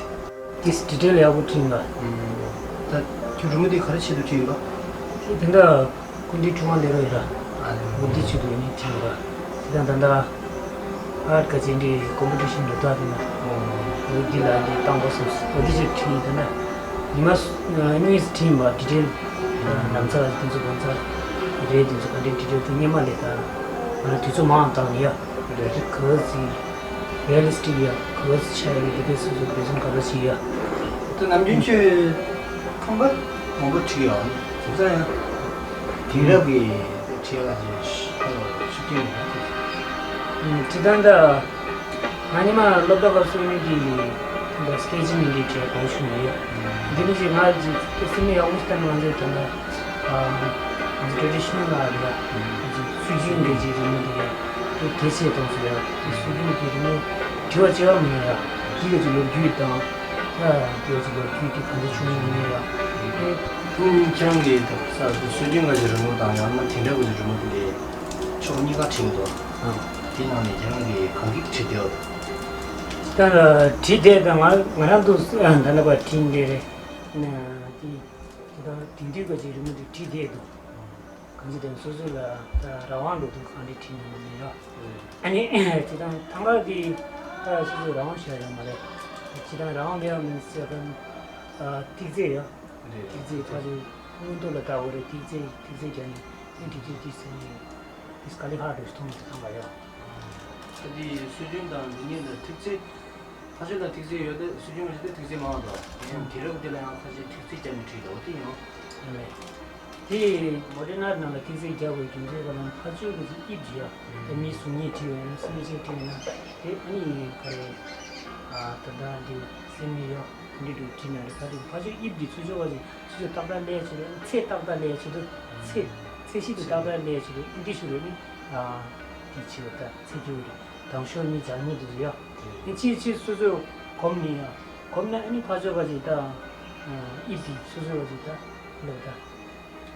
ཏིས་ཌི་ཊེལ་ཡག་པོ་བྲིས་ཡིན་པ། ད་ཁྱོད་རི་མོ་དེ་ག་རེ་ཆེད་དུ་བྲིས་ཡིན་པ། དེ་འདྲ་སྐུ་མདུན་ཁྲི་དབང་ལས་རོགས་ཡིན་ར། ཨ་ལས། འོ་དེ་ཆེད་དུ་ཡིན་བྲིས་ཡིན་པ། དེ་དང་ད་ལྟ་ཨར་ཊི་ག་ཅན་འདྲའི་ཀོམ་པི་ཊི་ཤན་འགྲོ་སྟངས་དེ་ན། འོ་འདི་ལ་འདི་བཏང་དགོས་བསམ་སོང་། འོ་དེ་ཆེད་བྲིས་ཡིན། ད་ན་ཉི་མ་གཉིས་བྲིས་ཡིན་པ། ཌི་ཊེལ་ནམ་ཚ་དེ་ཚོ་གང་ཚ་རེད། དེ་ཚོ་ག་འདྲའི་ཌི་ཊེལ་དེ་སྔོན་མ་ལས་ད་ང་རང་དུས་ཚོད་མང་བཏང་ནས་ཡ། རེད། ག་ཚོད། རི་ཡ་ལི་སི་ཊིག་ཡ། ག་བ་ཚོད་ཆགས་ཡོད་དེ་གས་སོ་སོ་འབད་བརྩོན་ག་བ་བྱེད་ཡ། ད་ནམ་རྒྱུན་ཁྱོད་ཁང་པ་མང་པོ་བྲིས་ཡོད། བྱས་ཙང་ཡང་དེང་རབས་ཀྱི་བྲིས་ཡ་ལ་ཅིག་ཤུགས་རྐྱེན་མེད་ན་ཅིག་ཨུམ། བྲིས་སྟངས་ད་ང་ཉི་མ་སློབ་གྲྭ་སྐབས་སུ་ནི་དེ་ད་སི་ཀེ་ཅིང་ནི་འདི་བྲིས་གོ་ཤུགས་མེད་ཡ། འདི་ནི་ཅིག་ང་ཅིག་སེམས་ནི་ཡག་པོ་ཞིག་བཏང་ང་ཚོའི་ད་ལྟ། ཨ། ང་ཚོ་ཊེ་ཌི་ཤི་ནལ་ལ་ཡ། ང་ཚོ་སྲོལ་རྒྱུན་འདྲ་ཅིག་རི་མོ་འདི་ཡ། དེ་གལ་ཆེ་མཐོང་སོང་ཡ། དེ་སྲོལ་རྒྱུན་གྱི་རི་མོ་བྲིས་པ་བྱས་པ་མིན་ཡ། དེ་ག་ཅིག་ལོ་རྒྱུས་དང་། ཡ། དེ་ག་ཅིག་ལོ་རྒྱུས་དེ་ག་འདྲ་བྱུང་ཡོད་མེད་ཡ། དེ་ཁྱེད་རང་གིས་ད་ས་སྲོལ་རྒྱུན་ག་ཅིག་རི་མོ་དང་ཡང་ན་དེང་རབས་ཀྱི་རི་མོ་འདི་ཕྱོགས་གཉིས་ཀ་བྲིས་ཡོད་དོ། ཨ། དེ་ནང་ནས་ཁྱེད་རང་གིས་གང་གི་བྲིས་བསྡད་ཡོད། ད་བྲིས་བསྡད་ད་ང་ང་རང་དུ་ད་ནི་པ་བྲིས་འདི་རེད། ན་དེ། དེ་དང་དེང་དུས་ཀྱི་རི་མོ་དེ་བྲིས་བསྡད་འདུག་གང་ཅི་དང་སོ་སོ་ལ་ད་རང་དབང་འགྲོ་འདུག་གང་འདྲ་བྲིས་ནས་མི་ཡོད། ཨ་ནི་དེ་དང་ཐང་ག་དེ་ད་སོ་སོ་རང་དབང་ཞིག་ཡོད་མ་རེད། དེ་དང་རང་དབང་མེད་པ་མིན་ཟེར་ཁན། ཨ། ཐིག་ཚད་ཡོད། རེད། ཐིག་ཚད་ཕ་ཆོས་སྔོན་ཐོག་ལ་ལྟ་བ་རེད། ཐིག་ཚད་ཐིག་ཚད་རྒྱབ་ནས་ཨེ་འདི་དུས་དུས་ཟེར་ནས་དེ་ག་ལེ་ཧ་འགྲོ་ཞིག་མཐོང་མི་ཐང་ག་ཡོད། ད་དེ་སྲོལ་རྒྱུན་དང་འདི་གཉིས་ལ་ཐིག་ཚད། ཕ་ཆོས་ལ་ཐིག་ཚད་ཡོད་དེ་སྲོལ་རྒྱུན་མ་ཞིག་དེ་ཐིག་ཚད་མང་བ་དང་། ཡང་དེང་རབས་དེ་ལ་ཡང་ཁ་ཤས་ཐིག་ཚད་བརྒྱབ་ནས་བྲིས་འདུག་དེ་ཡང་། ཨ་ལས། དེ་མོ་ཌེ་ནར་ནང་ལ་ཐིག་ཚད་བརྒྱབ་པའི་རྒྱུ་མཚན་ག་ལ་ཕ་ཆོས་ཀྱི་དབྱིབས་བྲིས་ཡ། དེ་མི་གཟུགས་བརྙན་བྲིས་ཡོད་ན་སེམས་ཅན་བྲིས་ཡོད་ན་དེ་ཨ་ནི་ག་རེ། ཨ། ད་ལྟ་འདི་སེམས་ནི་ཡ་འདི་འདྲ་བྲིས་ན་རེད། ཕ་ཆོས་ཕ་ཆོས་དབྱིབས་འདི་ཚུར་ཕྱོགས་པ་ཅིག་ཚུར་ཕྱོགས་ཏག་ཏག་ལས་བྱེད་དུ་ཚེ་ཏག་ཏག་ལས་བྱེད་དུ་ཚེ་ཚེ་ཤིན་ཏུ་ཏག་ཏག་ལས་བྱེད་དུ་འདི་ཞུ་རེད་ནི། ཨ། འདི་བྱེད་པ་ད་ཚེ་རྒྱུ་རེད། དང་ཤོག་གཉིས་བྱང་གཉིས་འདི་ཚོ་ཡ། ཨ་ནི་ཕྱིས་ཕྱིས་སོ་སོས་གོམས་ནི་ཡ། གོམས་ན་ཨ་ནི་ཕ་ཆོས་པ་ཅིག་ད་དབྱིབས་འདི་སོ་སོ་པ་ཅིག་ད་ལོ་ད།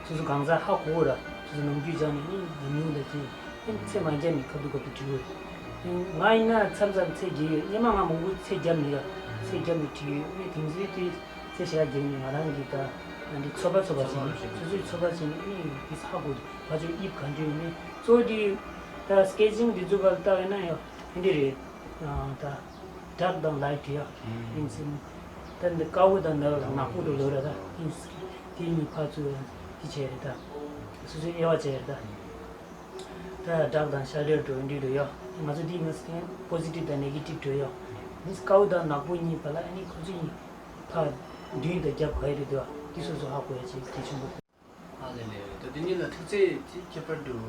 སོ་སོ་གང་ཟག་ཧ་གོ་གི་ར། སོ་སོ་ནམ་རྒྱུན་སྦྱངས་ནས་ནི་ཉམས་མྱོང་དང་བཅས་ཨེ་ཚེ་མ་བརྒྱབ་ནས་ཁ་ཐུག་ཁ་ཐུག་བྲིས་དགོས་རེད། ང་ཡིན་ན་མཚམས་མཚམས་ཚེ་བརྒྱབ་ཡོད། སྔོན་མ་ང་མང་པོ་ཚེ་བརྒྱབ་མེད་ཡ། ཚེ་བརྒྱབ་ནས་བྲིས་ཡོད། ཨེ་དེང་སང་དེ་ཚེ་ཞག་བརྒྱབ་ནས་ང་རང་གིས་ད་ང་འདི་ཚོད་དཔག་ཚོད་དཔག་བྱས་ནས་སོ་སོའི་ཚོད་དཔག་བྱས་ནས་ཨེ་དེ་ཧ་གོ་འདུག་ཕ་ཆོས་དབྱིབས་ག་འདྲ་ཡོད་མེད། གཙོ་བོ་དེ་ད་སི་ཀེ་ཅིང་དེ་ཚོ་ག་ལ་ལྟ་བས་ན་ཡ་ཨེ་འདི་རེད། ད་ཌརཀ་དང་ལའིཊ་ཡ། ཨིན་སིན། ད་འདི་དཀར་པོ་དང་ནག་པོ་འགྲོ་ལོ་ར་ད་ཨིན་སིན། དེ་གཉིས་ཕར་ཚུར་འདི་བྱས་རེད་ད། སོ་སོའི་དབྱེ་བ་བྱས་རེད་ད། ད་ཌརཀ་དང་ཤ་ཌོ་འགྲོ་འདི་འགྲོ་ཡ། ང་ཚོ་འདི་ངས་པོ་ཟི་ཊིབ་དང་ནེ་གེ་ཊིབ་འགྲོ་ཡ། ཨིན་སིན། དཀར་པོ་དང་ནག་པོ་གཉིས་བར་ལ་ཨ་ནི་ཁོ་ཚོ་གཉིས་ཕར་མདུན་དང་རྒྱབ་ག་རེ་རེད་འདུག་འདི་སོ་སོ་ཧ་གོ་ཡ་ཅིག་གལ་ཆེན་པོ། ཨ་ལེ་ལེ། ད་འདི་གཉིས་ལ་ཐིག་ཚད་ཅིག་ཁྱད་པར་འདུག་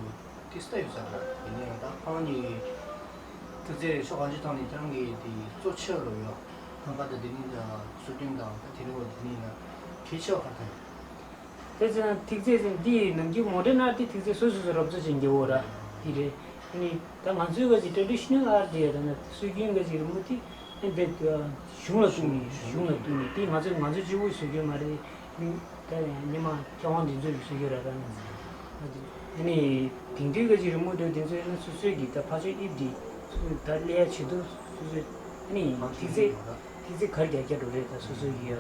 དེ་ལྟ་ཡོད་ས་རེད། དེ་ནས་ད་ཁོང་གཉིས་ཀྱི་ཐིག་ཚད་ཕྱོགས་གང་ཅིའི་ཐོག་ནས་ཁྱེད་རང་གིས་དེ་གཙོ་ཆེ་བ་ལོ་ཡོད། ཐང་ག་ད་འདི་གཉིས་ལ་སྲོལ་རྒྱུན་དང་ད་དེ་རིང་བ་འདི་གཉིས་ལ་གལ་ཆེ་བ་ག་རེ་ཡོད། དེ་ཚེ་ན་ཐིག་ཚད་ཟེར་འདི་ནམ་རྒྱུན་མོ་ཌེན་ཨར་ཊི་ཐིག་ཚད་སོ་སོ་སོ་རོབ་ཚོ་ཅན་རྒྱལ་བོ་ར་འདི་རེད། ཨ་ནི་ད་ང་ཚོའི་ག་ཅིག་ཊེ་ཌི་ཤི་ནལ་ཨར་ཊི་ཡ་ད་ན་སྲོལ་རྒྱུན་ག་ཅིག་རི་མོ་དེ་ཨ་འདི་གཞུང་ལ་གཏུགས་ནས་གཞུང་ལ་གཏུགས་ནས་དེ་ང་ཚོ་ང་ཚོ་གཅིག་པུའི་སྲོལ་རྒྱུན་མ་རེད། ད་ཉི་མ་མཁས་དབང་འདི་ཚོའི་སྲོལ་རྒྱུན་ར་ད་ནི། ཨ་ནི་དེང་དུས་ཀྱི་རི་མོ་འདྲ་དེ་ཚོ་ཡིན་ན་སོ་སོའི་གི་ད་ཕར་ཕྱོགས་དབྱིབས་འདི་ད་ཀླད་ཆེད་དུ་སོ་སོའི་ཨ་ནི་ཐིག་ཚད་ཐིག་ཚད་ག་རེ་རྒྱག་རྒྱག་འགྲོ་རེད། ད་སོ་སོའི་གི་ཡ་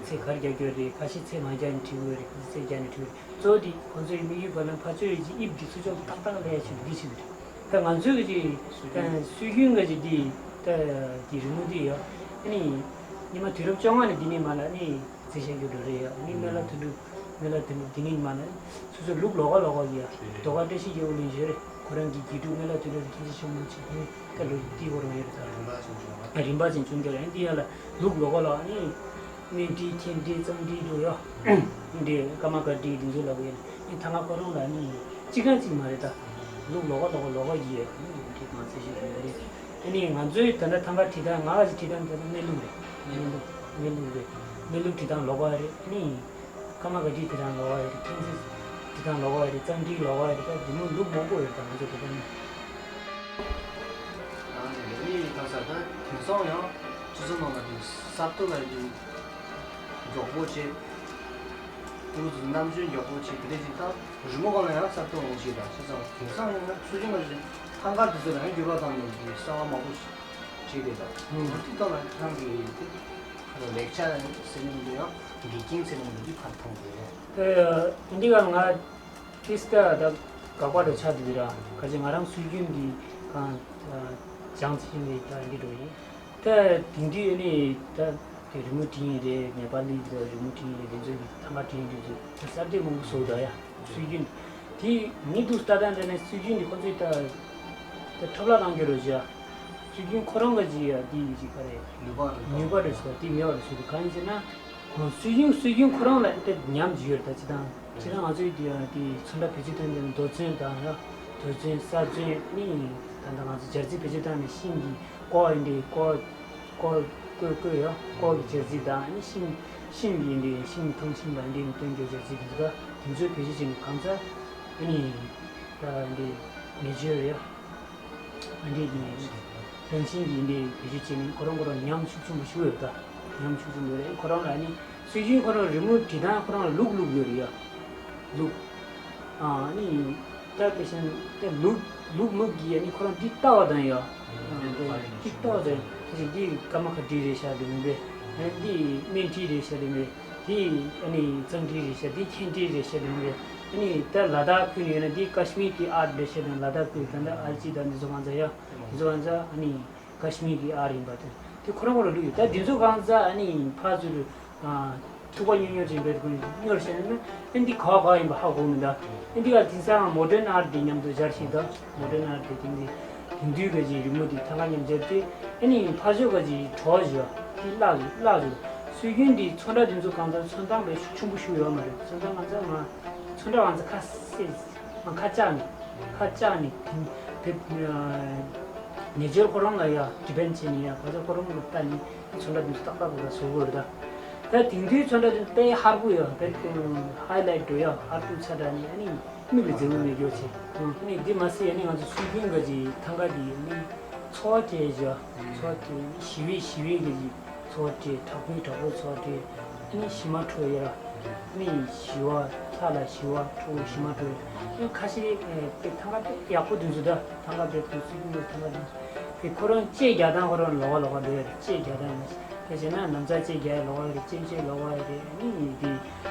ཚད་ག་རེ་རྒྱག་རྒྱག་རེད། ཁ་ཤས་ཚད་མ་རྒྱག་ནས་བྲིས་དགོས་རེད། ཁ་ཤས་ཚད་རྒྱག་ནས་བྲིས་དགོས་རེད། གཙོ་བོ་འདི་ཁོང་ཚོའི་དམིགས་ཡུལ་བར་ལམ་ཕར་ཕྱོགས་ཡི་གི་དབྱིབས་འདི་ཚོ་ཅུང་ཏག་ཏག་ཀླད་ཆེད་དུ་འདི་བྱེད་དགོས་རེད། ད་ང་ཚོའི་གི་ཅིག་སྲོལ་རྒྱུན་གི་ཅིག་ད་ཀྱི་རི་མོ་འདི་ཡ་ཨ་ནི་ཉི་མ་དུས་རབས་བཅོ་ལྔ་ནས་འདི་ནས་མར་ལ་ཨ་ནི་རྩིས་བྱ་རྒྱུ་འགྲོ་རེད་ཡ། ཨ་ནི་སྨན་བླ་དོན་གྲུབ་ སྨན་བླ་དེ་འདི་ནས་མ་ན་སོ་སོའི་ལུགས་ལོགས་ཀ་ལོགས་ཀ་ཡ། རེད། རྡོ་ཁ་བཀྲ་ཤིས་རྒྱལ་པོ་ལ་ཡོད་རེད། ཁོ་རང་གི་དགེ་ཕྲུག་སྨན་བླ་དོན་གྲུབ་མཁྱེན་བརྩེ་ཆེན་པོ་ཆེ་དེ་ནས་ད་ལོ་དེའི་སྐོར་ཡོད་རེད་ད། རིམ་པ་ཅན་བྱུང་བ། རིམ་པ་ཅན་བྱུང་རྒྱུ་རེད། འདི་ཡ་ལ་ལུགས་ལོགས་ཀ་ལོགས་ནི་སྨན་བྲིས་མཁན་བྲིས་གཙང་བྲིས་འདུག་ཡ། འདི་ཀརྨ་དགའ་བྲིས་འདི་ཚོ་ལ་བས་ནི་ཐང་ག་ཁོ་རང་ལ་ནི་གཅིག་རང་གཅིག་མ་རེད་ད། ལུགས་ལོགས་ཀ་ལོགས་ཀ་ལོགས་ཀ་ཡི་ཡ་ནི་འདི་མ་ཚད་ཤོས་རེད། ཨ་ནི་ང་ཚོའི་ད་ལྟ་ཐང་ག་བྲིས་སྟངས་ང་ག་ཅིག་བྲིས་སྟངས་ད་ལྟ་གནས་ལུགས་རེད། གནས་ལུགས་གནས་ལུགས་རེད། གནས་ལུགས་བྲིས་སྟངས་ལོགས་ཀ་རེད། ཨ་ནི། ཀརྨ་དགའ་བྲིས་དེ་རང་ལོགས་ཀ་ཡོད་རེད། མཁྱེན་བརྩེ་དེ་རང་ལོགས་ཀ་ཡོད་རེད། གཙང་བྲིས་ལོགས་ཀ་ཡོད་རེད། ད་འདི་མོ་ལུགས་མང་པོ་ཡོད་རེད། ད་ང་ཚོ་དེ་ག་ནས། ཨ་ནི་ལས་རིགས་ག་ས་ད་དེང་སང་ཡང་སྤྱི་ཚོགས་ནང་ལ་དེ་གསར་གཏོད་ལ་དེ་མགྱོགས་པོ་བྱེད། དུས་ཚོད་རྣམ་དཔྱོད་མགྱོགས་པོ་བྱེད། དེ་འདྲ་ཞིག་དང་རི་མོ་སྒང་ལ་ཡང་གསར་གཏོད་མང་པོ་བྱེད། ད་བྱས་ཙང་དེང་སང་ཡང་སྲོལ་རྒྱུན་མ་ཞིག་ཐང་ག་དེ་ཚོ་ལ་ཡང་འགྱུར་བ་བཏང་ནས་དེ་གསར་བ་མང་པོ་ཞིག་བྱས་རེད། ད་ལོ་དེ་དག་ལ་ཁྱེད་རང་གིས་དེ། ལེགས་ཆ་ཟེར་ནས་འདི་ཡང་འགལ་རྐྱེན་ཟེར་ནས་འདི་ཕར་མཐོང་དགོས། ཨ། འདི་ག་ང་ཏིས་ཀ་ད་དགག་པ་རུ་ཆགས་འདུག་ར། ག་ཅི་ང་རང་སྲོལ་རྒྱུན་འདི་གང་སྦྱངས་ཚེ་ནས་ད་འདི་འགྲོ་ཡིན། ད་དེང་དུས་ནི་ད་རི་མོ་བྲིས་ཡིན་རེད། ནེ་པ་ལི་གི་རི་མོ་བྲིས་ཡིན་རེད། དེ་ཚོ་གི་ཐང་ག་བྲིས་ཡིན་རེད། ཚོ་གསར་གཏོད་མང་པོ་བཟོ་ད་ཡ། སྲོལ་རྒྱུན་དེ་ངས་འདུག་ལྟ་སྟངས་འདྲ་ནས་སྲོལ་རྒྱུན་འདི་ཁོ་ཚོས་ད་ད་འཕྲོ་བརླག་གཏང་རྒྱུ་རུ་བྱ། སྲོལ་རྒྱུན་ཁོ་རང་གི་ཅི་ཡ་དེ་ཡི་ཅི་ག་རེད། ནུས་པ་རེད། ནུས་པ་རེད་ཟེར་དེ་མེད་པ་རེད་ཟེར་དུས་གང་ཡིན་ཟེར་ན། སྲོལ་རྒྱུན་སྲོལ་རྒྱུན་ཁོ་རང་ལ་དེ་ཉམས་ཅིག་ཡོད་རེད། ད་སྤྱིར་བཏང་སྤྱིར་བཏང་ང་ཚོའི་དེ་དེ་ཚོན་ཁྲ་བེད་སྤྱོད་བཏང་དུས་རྡོ་ཚོན་དང་ཡ། རྡོ་ཚོན་ས་ཚོན་ནི་ད་ལྟ་ང་ཚོ་སྦྱར་རྩི་བེད་སྤྱོད་བཏང་ནས་ཤིང་གི་ཀོ་ཡིན་ཏེ་ཀོ་ཀོ་བརྐོས་བརྐོས་ཡ་ཀོ་གི་སྦྱར་རྩི་དང་ནི་ཤིང་ཤིང་གི་ཡིན་ཏེ་ཤིང་ཐང་ཤིང་དང་འདི་ནི་སྟོན་རྒྱུ་སྦྱར་རྩི་དེ་ཚོ་དེ་ཚོ་བེད་སྤྱོད་བྱས་ནས་གང་ཚ་ནི་ད་འདི་མེ་ལྕེ་རེད་ཡ། ཨ་འདྲས་ཀྱི་རང་བཞིན་གྱིས་འདི་བེད་སྤྱོད་བྱས་ནས་ཁོ་རང་ཁོ་རང་ཉམས་ཤུགས་ཆེན་པོ་ཞིག་ཡོད་ད། ཉམས་ཤུགས་ཆེན་པོ་རེད། ཁོ་རང་ལ་ནི་སྲོལ་རྒྱུན་ཁོ་རང་རི་མོ་བྲིས་སྟངས་ཁོ་རང་ལ་ལུགས་ལུགས་ཡོད་རེད་ཡ། ལུགས། ཨ་ནི་ད་དེ་བཞིན་དེ་ལུགས་ལུགས་ལུགས་ཀྱིས་ཨ་ནི་ཁོ་རང་འདི་ལྟ་བ་དང་ཡ། ཨ་འདི་ལྟ་བ་དང་དེ་བཞིན་འདི་ཀརྨ་དགའ་བྲིས་རེད་ཤག་འདི་མིན་པས། ཨ་འདི་སྨན་བྲིས་རེད་ཤག་འདི་མིན་པས། དེ་ཨ་ནི་གཙང་བྲིས་རེད་ཤག་འདི་མཁན་བྲིས་རེད་ཤག་འདི་མིན་པས། ཨ་ནི་ད་ལ་དྭགས་ཁུལ་ནས་ཡོད་ན་འདི་ཀ་ཤི་མིར་གྱི་ཨར་ཊི་རེད་ཤག་དང་ལ་དྭགས་ཁུལ་ད་ལྟ་ཨལ་ཅི་དང་འདི་ཚོ་གང་ཚ་ཡ། འདི་ཚོ་གང་ཚ་ཨ་ནི་ཀ་ཤི་མིར་གྱི་ཨར་ཊི་ཡིན་པ་དེ་དེ་ཁོ་རང་ཁོ་རང་ལུགས་ཡོད། ད་འདི་ཚོ་གང་ཚ་ཨ་ནི་ཕར་ཚུར་ཐུག་པ་སྨྱོ་སྨྱོ་ཅིག་འབད་དགོས་སྨྱོར་བཤད་ན་ཨ་འདི་ག་བ་ག་ཡིན་པ་ཧ་གོ་མི་འདུག་ཨ་འདི་ག་དེང་སང་མོ་ཌན་ཨར་ཊི་འདི་མཉམ་དུ་སྦྱར་ཞིག་འདུག་མོ་ཌན་ཨར་ཊི་དེ་འདི་དེང་དུས་ག་ཅིག་རི་མོ་འདི་ཐང་ག་མཉམ་སྦྱར་ཏེ་ཨ་ནི་ཕར་ཕྱོགས་ག་ཅིག་གྲོགས་བཞག་དེ་བརླག་བཞག་བརླག་བཞག་སྲོལ་རྒྱུན་འདི་ཚོན་ཁྲ་འདི་ཚོ་གང་ལྟར་ཚོན་མདངས་དཔེ་ཤུགས་ཆེན་པོ་ཞིག་ཡོད་མ་རེད། ཚོན་མདངས་གང་ཚར་ང་ཚོན་ཁྲ་གང་ཚར་ཁ་གསལ། ཁ་བཅག་ནས། ཁ་བཅག་ནས་དེང་དེ་ནེ་ཅར་ཁོ་རང་ལ་ཡ་ཌི་པེན་ཌི་བྱས་ནས་ཡ་ག་ཚོད་ཁོ་རང་ལ་ལྟ་ནས་ཚོན་ཁྲ་དེ་ཚོ་ཏག་ཏག་ཏག་ཏག་བཟོ་དགོས་རེད་ད། ད་དེང་དུས་ཚོན་ཁྲ་དེ་དཔེ་ཧར་པོ་ཡོད་དཔེ་ཧའི་ལའིཊ་འགྲོ་ཡ་ཧར་པོ་ཚ་དྲགས་ནས་ཨ་ནི་མིག་ལ་མཛེས་པོ་མེད་རྒྱུ་བྱས། ཨ་ནི་འདི་མ་ཟད་ཨ་ནི་ང་ཚོ་སྲོལ་རྒྱུན་ག་ཅིག་ཐང་ག་འདི་ཨ་ནི་ཚོ་བ་སྤྲད་བཞག་ཚོ་བ་སྤྲད་ཞི་བའི་ཞི་བའི་ག་ཅིག་ཚོ་བ་སྤྲད། དྲག་པོའི་དྲག་པོའི་ཚོ་བ་སྤྲད། ཨ་ནི་ཞི་མ་ཁྲོ་ཡ། ཨ་ནི་ཞི་བ་ལྷ་ལ་ཞི་བ་ཁྲོ་བོ་ཞི་མ་ཁྲོ་ཡ། ཨ་ནི་ཁ་ཤས་ཨེ་དེ་ཐང་ག་དེ་ཡག་པོ་དེ་ཚོ་ད་ཐང་ག་དེ་དུས་ཚོད་ཀྱི་ཐང་ག་དེ་ཚོ་དེ་ཁོ་རང་ལྕེ་རྒྱག་སྟངས་ཁོ་རང་ལོགས་ཀ་ལོགས་ཀ་འགྲོ་ཡ་རེད། ལྕེ་རྒྱག་སྟངས་ཡིན་ན་དེ་བྱས་ན་ན་བཟའ་ལྕེ་རྒྱག་ཡ་ལོགས་ཀ་ཡ་རེད། སྐྱེམས་ཆས་ལོགས་ཀ་ཡ་རེད། ཨ་ནི་དེ་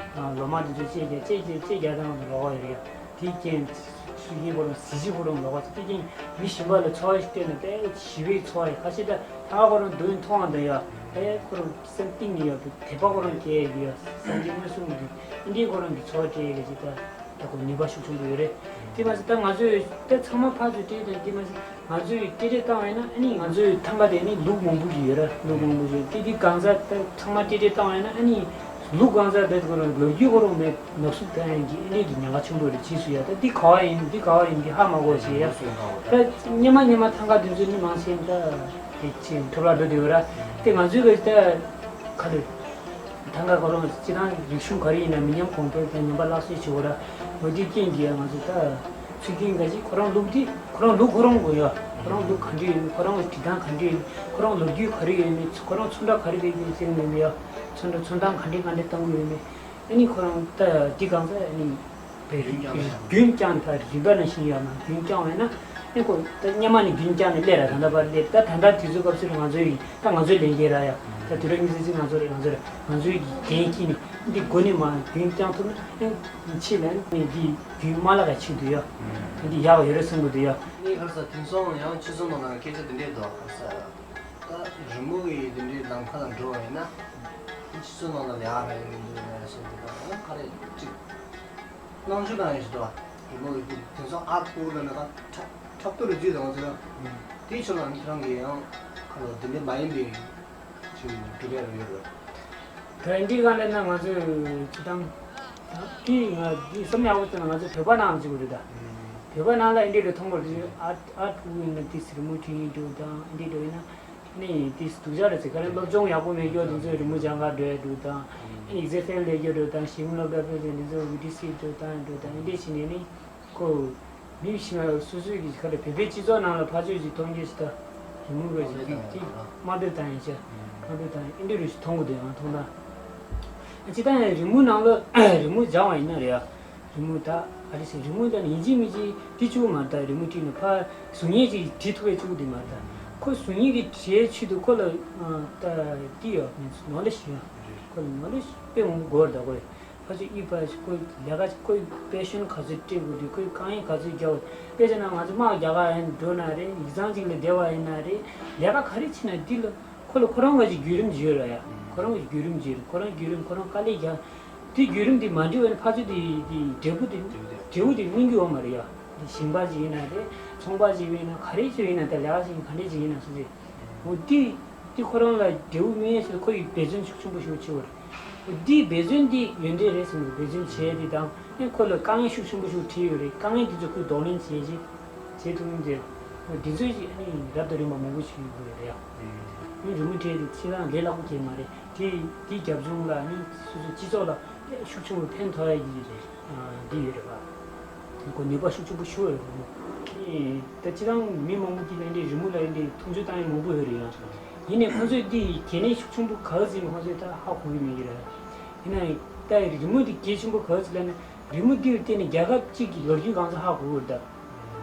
ལོ་མ་དེ་ཚོ་ལྕེ་རྒྱག་ལྕེ་ལྕེ་ལྕེ་རྒྱག་སྟངས་ལོགས་ཀ་ཡ་རེད། དེའི་རྐྱེན་སྲོལ་རྒྱུན་ཁོ་རང་གཟི་བརྗིད་ཁོ་རང་ལོགས་ཀ་དེ་རྐྱེན་མི་གཞན་པ་ལ་ཚོར་བ་ཞིག་སྟེར་ན་དཔེ་ཞི་བའི་ཚོར་བ་ཡ། ཁ་ཤས་ད་ཐང་ག་ཁོ་རང་མདུན་མཐོང་བ་འདི་ཡ་དཔེ་ཁོ་རང་སེམས་གཏིང་ནས་ཡོད་པའི་དད་པ་ཁོ་རང་སྐྱེ་ཡོད། སངས་རྒྱས་མངོན་སུམ་གྱི་ཨིན་དྲའི་ཁོ་རང་གི་ཚོགས་སྤྲད་ཡོད་ཅིག་ད་ད་ཁོ་ནུས་པ་ཤུགས་ཆེན་པོ་ཡོད་རེད། དེ་མ་ཟད་ད་ང་ཚོས་ད་ཚང་མ་ཕར་ཚུར་སྤྲད་དང་དེ་མ་ཟད་ང་ཚོས་སྤྲད་སྤྲད་བཏང་བ་ཡིན་ན་ཨ་ནི་ང་ཚོའི་ཐང་ག་དེ་ནི་ལུགས་མང་པོ་ཞིག་ཡོད་ར། ལུགས་མང་པོ་ཞིག་དེ་དེ་གང་ཟག་ད་ཚང་མ་སྤྲད་སྤྲད་བཏང་བ་ཡིན་ན་ཨ་ནི་ལུགས་གང་ཟག་དེ་ཁོ་རང་ལོ་རྒྱུས་ཁོ་རང་མེད་ནག་སུབ་ད་ཡིན་གྱི་ཨ་ནི་གི་ཉེན་ཁ་ཆེན་པོ་རེད། ཕྱིས་སུ་ཡ་ད་འདི་ག་བ་ཡིན་འདི་ག་བ་ཡིན་གྱི་ཧ་མ་གོ་ཞེས་ཡ། ད་སྙེ་མ་སྙེ་མ་ཐང་ག་དེ་ཚོ་ནི་མང་ཆེན་ད་དེ་ཆེ་འཐོར་བ་འགྲོ་དེ་ཡོད་ར། དེ་ང་ཚོའི་གི་ད་ག་རེ། ཐང་ག་ཁོ་རང་སྤྱི་དང་རིག་གཞུང་ག་རེ་ཡིན་ན་མི་ཉམས་གོང་འཕེལ་དང་ཉམས་པ་སླར་གསོ་བྱེད་དགོས་ར། འོ་དེ་རྐྱེན་གྱིས་ང་ཚོ་ད་ཚུལ་རྒྱུན་འགའ་ཞིག་ཁོ་རང་ལུགས་དེ་ཁོ་རང་ལུགས་ཁོ་རང་གོ་ཡ། ཁོ་རང་ལུགས་ག་འདྲ་ཡོད་མེད་ཁོ་རང་གི་བྲིས་སྟངས་ག་འདྲ་ཡོད་མེད་ཁོ་རང་ལོ་རྒྱུས་ག་རེ་ཡོད་མེད་ཁོ་རང་ཚོན་ཁྲ་ག་རེ་རེད་ཟེར་མེད་མེད་ཡ། ཚོན་ཁྲ་ཚོན་སྟངས་ག་འདྲ་ག་འདྲ་བཏང་གི་ཡོད་མེད། ཨ་ནི་ཁོ་རང་ད་འདི་གང་ཟེར་ཨ་ནི། རྒྱུན་བསྐྱངས་ད་རིམ་པ་ནང་བཞིན་ཡོད་ན་རྒྱུན་བསྐྱངས་བས་ན་ཨེ་ཁོ་ད་སྔོན་མ་ནས་རྒྱུན་བསྐྱངས་ནས་སླེབས་ར། ད་ལྟ་བར་སླེབས་ད་ད་ལྟ་དུས་ཚོད་སྐབས་སུ་ང་ཚོའི་ད་ང་ཚོའི་ལས་འགན་ར་ཡ། ད་དུས་རབས་ཉི་ཤུ་རྩ་གཅིག་ང་ཚོ་རེད། ང་ཚོ་རེད། ང་ཚོའི་འགན་འཁྱེར་ནས་འདི་འགོ་ནས་མ་རྒྱུན་བསྐྱངས་ཐུབ་ན་ཨེ་ཕྱི་ལ་ནས་འདི་རྒྱུན་མ་བརླག་ག་ཕྱིན་འདུག་ཡ། འདི་ཡག་ཡོད་རེད་བསམ་གི་འདུག་ཡ། ནི་ཁར་ས་དེང་སང་ཡང་ཕྱི་ཚོ་ནང་ལ་སྐད་ཆ་འདི་འདྲས་འདུག་ཁར་ས། ད་རི་མོ་གི་འདི་འདྲའི་ལམ་ཁ་ལ་འགྲོ་བ་ཡིན་ན། སྤྱི་ཚོགས་ནང་ལ་ལས་ཀ་རག་གི་མི་འདུག་ལབ་ཡ་སོགས་འདི་དག་ཡང་ག་རེ་ཅིག་རྣམ་དཔྱོད་བཏང་ཡ་ཞིག་འདུག་བ། རི་མོ་ཡི་དེ་དེང་སང་ཨར་ཊི་སྐོར་ལ་ན་ད་འཁྲབ་འཁྲབ་སྟོན་རེ་བརྩིས་དང་ཟེར་ན། དེའི་ཕྱོགས་ལ་ནི་ཁྱེད་རང་གིས་ཡང་ག་ལ་དེ་འདྲའི་མ་ཡིན་པའི་ཅིག་སྒྲུབ་ཡ་རེ་ཡོད་རེད། ད་འདི་ག་ལ་ན་ང་ཚོས་ཅི་དང་། དེ་ང་འདི་བསམ་ཡག་པོ་བྱས་ན་ང་ཚོ་བོད་པ་ནང་ཅིག་རེད་ད། བོད་པ་ནང་ལ་འདི་འདྲ་མཐོང་གི་རེད། ཨར་ཊི་ཨར་ཊི་སྐོར་ཡིན་ན་དེ་རི་མོ་འཁྲབ་ཡིན་འགྲོ་དང་འདི་འགྲོ་ཡིན་ན། ནི་དེ་སྡུག་ཅག་རེད་ཟེར། ག་རེ་སློབ་སྦྱོང་ཡག་པོ་མེད་རྒྱུ་དེ་ཚོས་རི་མོ་སྦྱང་ག་འགྲོ་ཡ་འགྲོ་དང་། ཨེག་ཛེམ་ཕལ་ལས་རྒྱུ་འགྲོ་དང་། ཤེས་ཡོན་སློབ་གྲྭ་ཕལ་ཆེར་འདི་ཚོ་བི་ཌི་སི་འགྲོ་དང་འགྲོ་དང་འདི་བྱས་ནས་ནི་ཁོ་མི་ཤི་ང་སོ་སོའི་གི་ག་རེ་བོད་པའི་སྤྱི་ཚོགས་ནང་ལ་ཕར་ཚུར་གྱི་མཐོང་རྒྱ་ཞིག་ད་རི་མོ་རོ་ཞིག་གི་དེ་དམའ་འབེབས་བཏང་ཡ་ཆ་དམའ་འབེབས་བཏང་ཡ་ཨེ་འདྲ་རུ་ཞིག་མཐོང་གི་འདུག་ཡང་མཐོང་ད། སྤྱིར་བཏང་ཡང་རི་མོ་ནང་ལ་རི་མོ་སྦྱང་བ་ཡིན་ན་རེད་ཡ། རི་མོ་ད་ཨ་རི་སི་རི་མོ་ད་ཡིན་གཅིག་མིན་གཅིག་དེ་གཅིག་པུ་མ་རེད། ད་རི་མོ་བྲིས་ནས་ཕར་གཟུགས་བརྙན་ཅིག་བྲིས་ཐུབ་པའི་གཅིག་པུ་དེ་མ་རེད། ད་ཁོ་གཟུགས་བརྙན་གྱི་བྲིས་ཆེད་དུ་ཁོ་ལ་ད་དེ་ཡོད་མིན་ནོ་ལེ་ཞིག་ཡོད། ཁོ་ལ་ནོ་ལེ་ཞིག་དཔེ་མང་པོ་དགོས་རེད། ད་ཁོས་ཕར་ཚུར་ཡིབ་པ་ཞིག་ཁོས་ལས་ཀ་ཅིག་ཁོས་པེ་ཤན་ག་ཚོད་སྤྲད་དགོས་དུས་ཁོས་དཀའ་ངལ་ག་ཚོད་རྒྱག་དགོས། དཔེ་བྱས་ན་ང་ཚོ་དམག་རྒྱག་ག་ཡང་འགྲོ་ན་རེད། ཡིག་ཚང་གཅིག་ལ་བསྡད་པ་ཡིན་ན་རེད། ལས་ཀ་ག་རེ་བྱེད་ན་འདི་ལ་ཁོ་ལ་ཁོ་རང་གི་བརྒྱུད་རིམ་ཅིག་ཡོད་ར་ཡ། ཁོ་རང་གི་བརྒྱུད་རིམ་ཅིག་ཡོད་རེད། ཁོ་རང་བརྒྱུད་རིམ་ཁོ་རང་དཀའ་ལས་རྒྱག་དེ་བརྒྱུད་རིམ་དེ་མ་འགྲིག་པ་ཡིན་ན་ཕར་ཚུར་དེ་དེ་འབྲས་བུ་དེ་འབྲས་བུ་དེ་སྨིན་གྱི་ཡོད་མ་རེད་ཡ། དེ་ཞིང་པ་ཅིག་ཡིན་ན་རེད། ཚོང་པ་ཅིག་ཡིན་ན་ག་རེ་ཅིག་ཡིན་ན་ད་ལས་ཀ་ཅིག་ཡིན་ག་འདྲ་ཅིག་ཡིན་ན་སོ་སོས་འོ་དེ་དེ་ཁོ་རང་ལ་འབྲས་བུ་སྨིན་ཡ་ཞིག་ལ་ཁོ་ཡི་འབད་བརྩོན་ཤུགས་ཆེན་པོ་ཞིག་བྱེད་དགོས་རེད། འོ་དེའི་འབད་བརྩོན་དེ་ཡོན་ཏན་རེད་བསམ་གི། འབད་བརྩོན་བྱས་དེ་དང་ཨེ་ཁོ་ལ་དཀའ་ངལ་ཤུགས་ཆེན་པོ་ཞིག་འཕྲད་ཡོད་རེད། དཀའ་ངལ་དེ་ཚོ་ཁོས་གདོང་ལེན་བྱས་ཅིག་བྱེད་ཐུབ་ཡོང་དེ། འོ་དེ་ཚོ་ཞིག་ཨ་ནི་རབ་དང་རིམ་པ་མང་པོ་ཞིག་ཡོང་གི་ཡོད་རེད་ཡ། ཨ་ནི་རི་མོ་བྲིས་དེ་ཁྱེད་རང་ལས་སླ་པོ་གང་ཡང་མ་རེད། དེ་དེའི་རྒྱབ་ལྗོངས་ལ་ཨ་ནི་སོ་སོའི་སྤྱི་ཚོགས་ལ་ཤུགས་ཆེན་པོ་ཕན་ཐོགས་ཡ་ཡིན་རེད། འདི་ཡོད་རེད་པ། ཁོ་ནུས་པ་ཤུགས་ཆེན་པོ་ཞིག་ཡོད་རེད་མོ། ཨེ་ད་སྤྱིར་བཏང་མི་མང་པོ་གིས་ཨ་ནི་རི་མོ་ལ་ཨ་ནི་མཐོང་ཆུང་བཏང་ཡ་མང་པོ་ཡོད་རེད་ཡ། ཡིན་ནའི་ཁོང་ཚོས་འདི་གལ་གནད་ཤུགས་ཆེན་པོ་ག་ཚོད་ཡིན་ཁོང་ཚོས་ད་ཧ་གོ་གི་མེད་ཀྱི་རེད། ཡིན་ནའི་ད་རི་མོ་འདི་གལ་ཆེན་པོ་ག་ཚོད་ལབ་ན། རི་མོ་འདིར་བརྟེན་ནས་རྒྱལ་ཁབ་གཅིག་གི་ལོ་རྒྱུས་གང་ཚང་ཧ་གོ་གི་རེད་ད།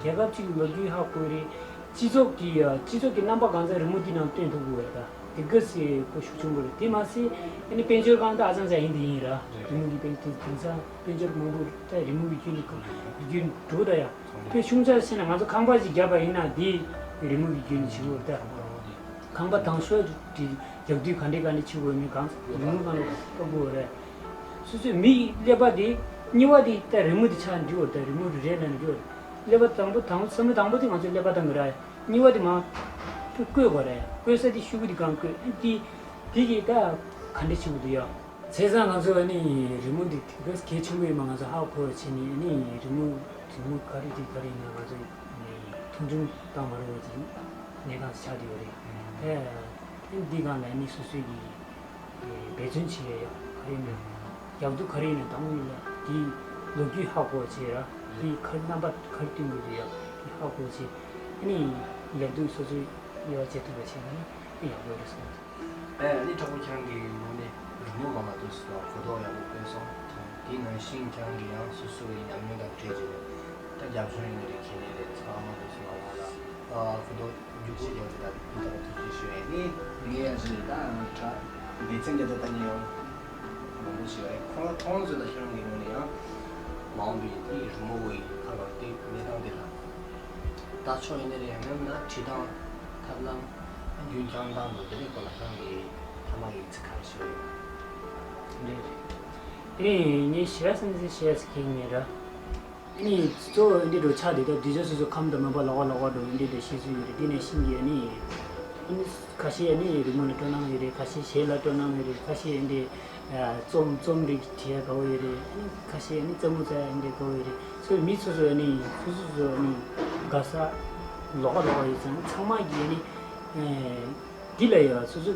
རྒྱལ་ཁབ་གཅིག་གི་ལོ་རྒྱུས་ཧ་གོ་གི་རེད། སྤྱི་ཚོགས་ཀྱི་ཡ་སྤྱི་ཚོགས་ཀྱི་རྣམ་པ་གང་ཚང་རི་མོ་འདི་ནང་སྟོན་ཐུབ་གི་རེད་ད། དེ་ག་སེ་ཁོ་ཤུགས་ཆེན་པོ་རེད། དེ་མ་ཟད་ཨ་ནི་དཔལ་འབྱོར་སྒང་ད་ཨ་ཚང་ཚང་ཡིན་དེ་ཡིན་ར། རི་མོ་གི་དཔལ་དེ་དེང་སང་དཔལ་འབྱོར་མང་པོ་ད་རི་མོ་གི་བརྒྱུད་ནས་བརྒྱུད་འགྲོ་ད་ཡ། དཔེ་ཤུགས་ཆེ་བྱས་ན་ང་ཚོ་ཁང་པ་ཅིག་བརྒྱབ་པ་ཡིན་ན་དེ་རི་མོ་གི་བརྒྱུད་ནས་བྱེད་དགོས་རེད་ད། ཁང་པ་དང་ཤོས་དེ་རྒྱག་དུས་ག་འདྲས་ག་འདྲས་བྱེད་དགོས་མིན་གང་རི་མོ་སྒང་ལ་བཀོད་དགོས་རེད། སོ་སོའི་མི་ཀླད་པ་དེ་གཉིས་པ་དེ་ད་རི་མོ་དེ་ཆགས་འགྲིག་གོ་ད་རི་མོ་རེ་རེ་ལ་འགྲིག་གོ་ཀླད་པ་དང་པོ་དང་བསམ་བློ་དང་པོ་དེ་ང་ཚོའི་ཀླད་པ་དང་གི་ར་གཉིས་པ་དེ་མ་བཀོད་དགོས་རེད། བཀོད་ས་དེ་ཤོག་གུ་དེ་གང་བཀོད་དེ་དེ་གི་ད་ག་འདྲ་བྱེད་དགོས་འདུག་ཡ། བྱས་ཙང་ང་ཚོ་ཨ་ནི་རི་མོ་འདི་དེ་ག་གལ་ཆེན་པོ་ཡིན་པ་ང་ཚོ་ཧ་གོ་བྱས་ནས་ཨ་ནི་རི་མོ་རི་མོ་ག་རེ་དེ་ག་རེ་ཡིན་ན་ང་ཚོ་མཐོང་ཆུང་བཏང་མ་རུང་བ་ཅིག་གནས་སྟངས་ཆགས་བསྡད་ཡོད་རེད། ཨེ་འདི་སྒང་ལ་ནི་སོ་སོའི་གི་འབད་བརྩོན་བྱེད་ཡ་ཡ་ག་རེ་ཡིན་ན་ཡག་སྡུག་ག་རེ་ཡིན་ན་དང་པོ་ཉིད་ལ་དེའི་ལོ་རྒྱུས་ཧ་གོ་བྱས་ར་དེའི་ཁར་རྣམ་པ་ག་རེ་སྟོན་དགོས་འདུག་ཡ་དེ་ཧ་གོ་བྱས་ཨ་ནི་ལེགས་སྡུག་སོ་སོའི་དབྱེ་བ་འབྱེད་ཐུབ་པ་བྱས་ན་ནི་ཡག་པོ་རེད་བསམ། ཨེ་ནི་གྲོགས་པོ་ཁྱེད་རང་གི་ངོས་ནས་རི་མོ་སྒང་ལ་དུས་སུ་གོ་རྟོགས་ཡག་པོ་བསྐོས་སོང་། དེ་ནང་བཞིན་ཁྱེད་རང་གི་ཡང་སོ་སོ་གི་ཉམས་མྱོང་དང་འབྲེལ་བྱས་ནས་ད་རྒྱབ་ལྗོངས་ཡིན་ནའི་རེད་ཁེ་ནའི་རེད་ཚང་མ་དུས་སུ་ལ་ང་ལ་ཨ་གོ་རྟོགས་རྒྱུགས་ཤིག་ཡོད་རེད། ད་འདི་ལྟར་ཐུགས་རྗེ་ཞུ་ཡས་ནི་ངས་ཡང་ཞིག་ད་ང་ཁྲ་འབད་བརྩོན་རྒྱག་ད་ད་ནི་ཡང་མང་པོ་ཞིག་རེད། ཁོང་ཁོང་ཚོ་ལ་ཁྱེད་རང་གི་ངོས་ནས་ཡང་མང་པོ་ཡིན་དེ་རི་མོ་བོ་ཡི་ཁ་ལ་དེ་གནས་སྟངས་དེ་ལ་ད་ཆོག་ཡིན་ནའི་རེད། ཡང་ན་བྲིས་སྟངས་ཐབས་ལམ། རྒྱུན་བསྐྱངས་སྟངས་དང་དེ་འདྲའི་སྐོར་ལ་ཁྱེད་རང་གིས་ཐ་མག་གི་ཚིག་ཁ་ཤས་ཡོད་རེད། དེ་ངས་ཞེ་སེམས་ཞེ་ཁེངས་ངེས་ར། ཨ་ནི་གཙོ་བོ་འདི་འགྲོ་ཆགས་དེ་ད་དུས་ཚོད་སོ་སོ་ཁམས་དང་མོན་པ་ལོགས་ཀ་ལོགས་ཀ་འགྲོ་འདི་འདྲ་ཤེས་སུ་ཡོད་རེད། དེ་ནས་ཤིང་གི་ཨ་ནི་ཨ་ནི་ཁ་ཤས་ཨ་ནི་རི་མོ་ལ་སྤྲོ་སྣང་ཡོད་རེད། ཁ་ཤས་གཞས་ལ་སྤྲོ་སྣང་ཡོད་རེད། ཁ་ཤས་ཨ་འདི་རྩོམ་རྩོམ་རིག་བྲིས་ཡ་དགའ་བོ་ཡོད་རེད། ཨ་ནི་ཁ་ཤས་ཨ་ནི་རྩེད་མོ་རྩེ་ཡ་ཨ་འདི་དགའ་བོ་ཡོད་རེད། སོ་མི་སོ་སོ་ཨ་ནི་སོ་སོ་སོ་ཨ་ནི་དགའ་ས་ལོགས་ཀ་ལོགས་ཀ་ཡོད་ཙང་ཚང་མ་གིས་ཨ་ནི་འདི་ལ་ཡ་སོ་སོ་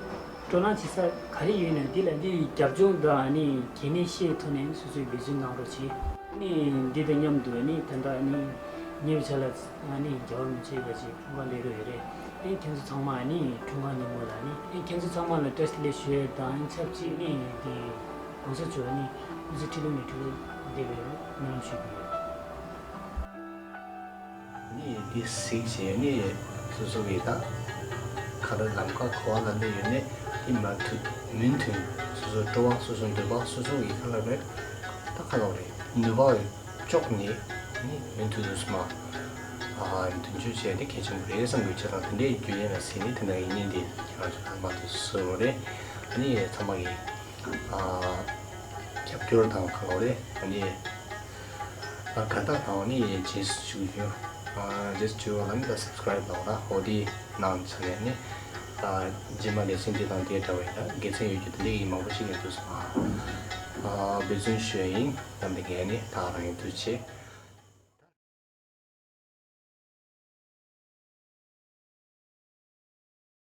སྤྲོ་སྣང་བྱེད་ས་ག་རེ་ཡོད་ན་འདི་ལ་འདི་རྒྱབ་ལྗོངས་དང་ཨ་ནི་གལ་གནད་ཤེས་ཐུབ་ནས་སོ་སོས་འབད་བརྩོན་གནང་རོགས་བྱེད། ཨ་ནི་འདི་དང་མཉམ་དུ་ཨ་ནི་ད་ལྟ་ཨ་ནི་ཉེ་བའི་ཆར་ལ་ཨ་ནི་རྒྱལ་བ་རིན་པོ་ཆེ་བ་ཅིག་འཁྲུངས་སྐར་སླེབས་རོགས་ཡོད་རེད། ཨ་ནི་ཁྱེད་ཚོ་ཚང་མ་ཨ་ནི་འཁྲུངས་སྐར་ཉིན་མོ་ལ་ཨ་ནི་ཨ་ནི་ཁྱེད་ཚོ་ཚང་མ་ལ་བཀྲ་ཤིས་བདེ་ལེགས་ཞུ་ཡས་དང་ཆབས་ཅིག་ཨ་ནི་འདི་གོང་ས་མཆོག་ཨ་ནི་སྐུ་ཚེ་ཁྲི་ལོ་ནས་ཁྲི་ལོ་བདེ་བའི་སྨོན་ལམ་ཞུ་གི་ཡོད། ནི་འདི་གཟིགས་བྱས་ནི་སོ་སོ་གི་ད་ག་རེ་ལམ་ཁ་ག་པ་ལ་སླེབས་ཡོད་ནི་འདི་མ་མཐུན་མུ་མཐུད་སོ་སོ་སྤྲོ་བ་སོ་སོ་འདོད་པ་སོ་སོ་གི་ག་ལ་རེད་ད་ག་ལ་རེད་ནུས་པ་ཅོག་ནི་ནི་མུ་མཐུད་དུ་སོ་མ་ཨ་མཐུན་སྦྱོར་བྱས་ནི་གལ་ཆེན་པོ་རེད་བསམ་གི་བྱས་ཙང་དེ་འདྲའི་རྒྱུ་ཡིན་ན་ཟིན་ནི་དེ་འདྲ་ཡིན་ནི་འདི་ཁྱེད་རང་ཚོ་ལ་མ་དུ་བཟོ་རོགས་རེད། ཨ་ནི་ཚང་མ་གི་ཨ་རྒྱབ་སྐྱོར་དང་གང་ལོ་རེད། ཨ་ནི་ཨ་དགའ་རྟགས་དང་ནི་རྗེས་སུ་ཞུ་རྒྱུ། ཨ་རྗེས་སུ་ཞུ་བ་ལ་ནི་ད་སབ་སི་ཀ་རའིབ་ལ་འོ་ད་འོ་དེ་གནང་ཚུལ་ནས་ནི། ཨ་རྗེས་མ་ལེ་ཚན་འདི་དང་དེ་འདྲ་བའི་ད་དགེ་མཚན་ཡོད་རྒྱུ་དེ་འདྲ་ཡིན་མང་པོ་ཞིག་ཡོད་འདུག་སོང་། ཨ་འབད་བརྩོན་ཞུ་ཡ་ཡིན། ད་འདི་གས་ནི་ད་རང་ཡོད་དུ་ཆེ།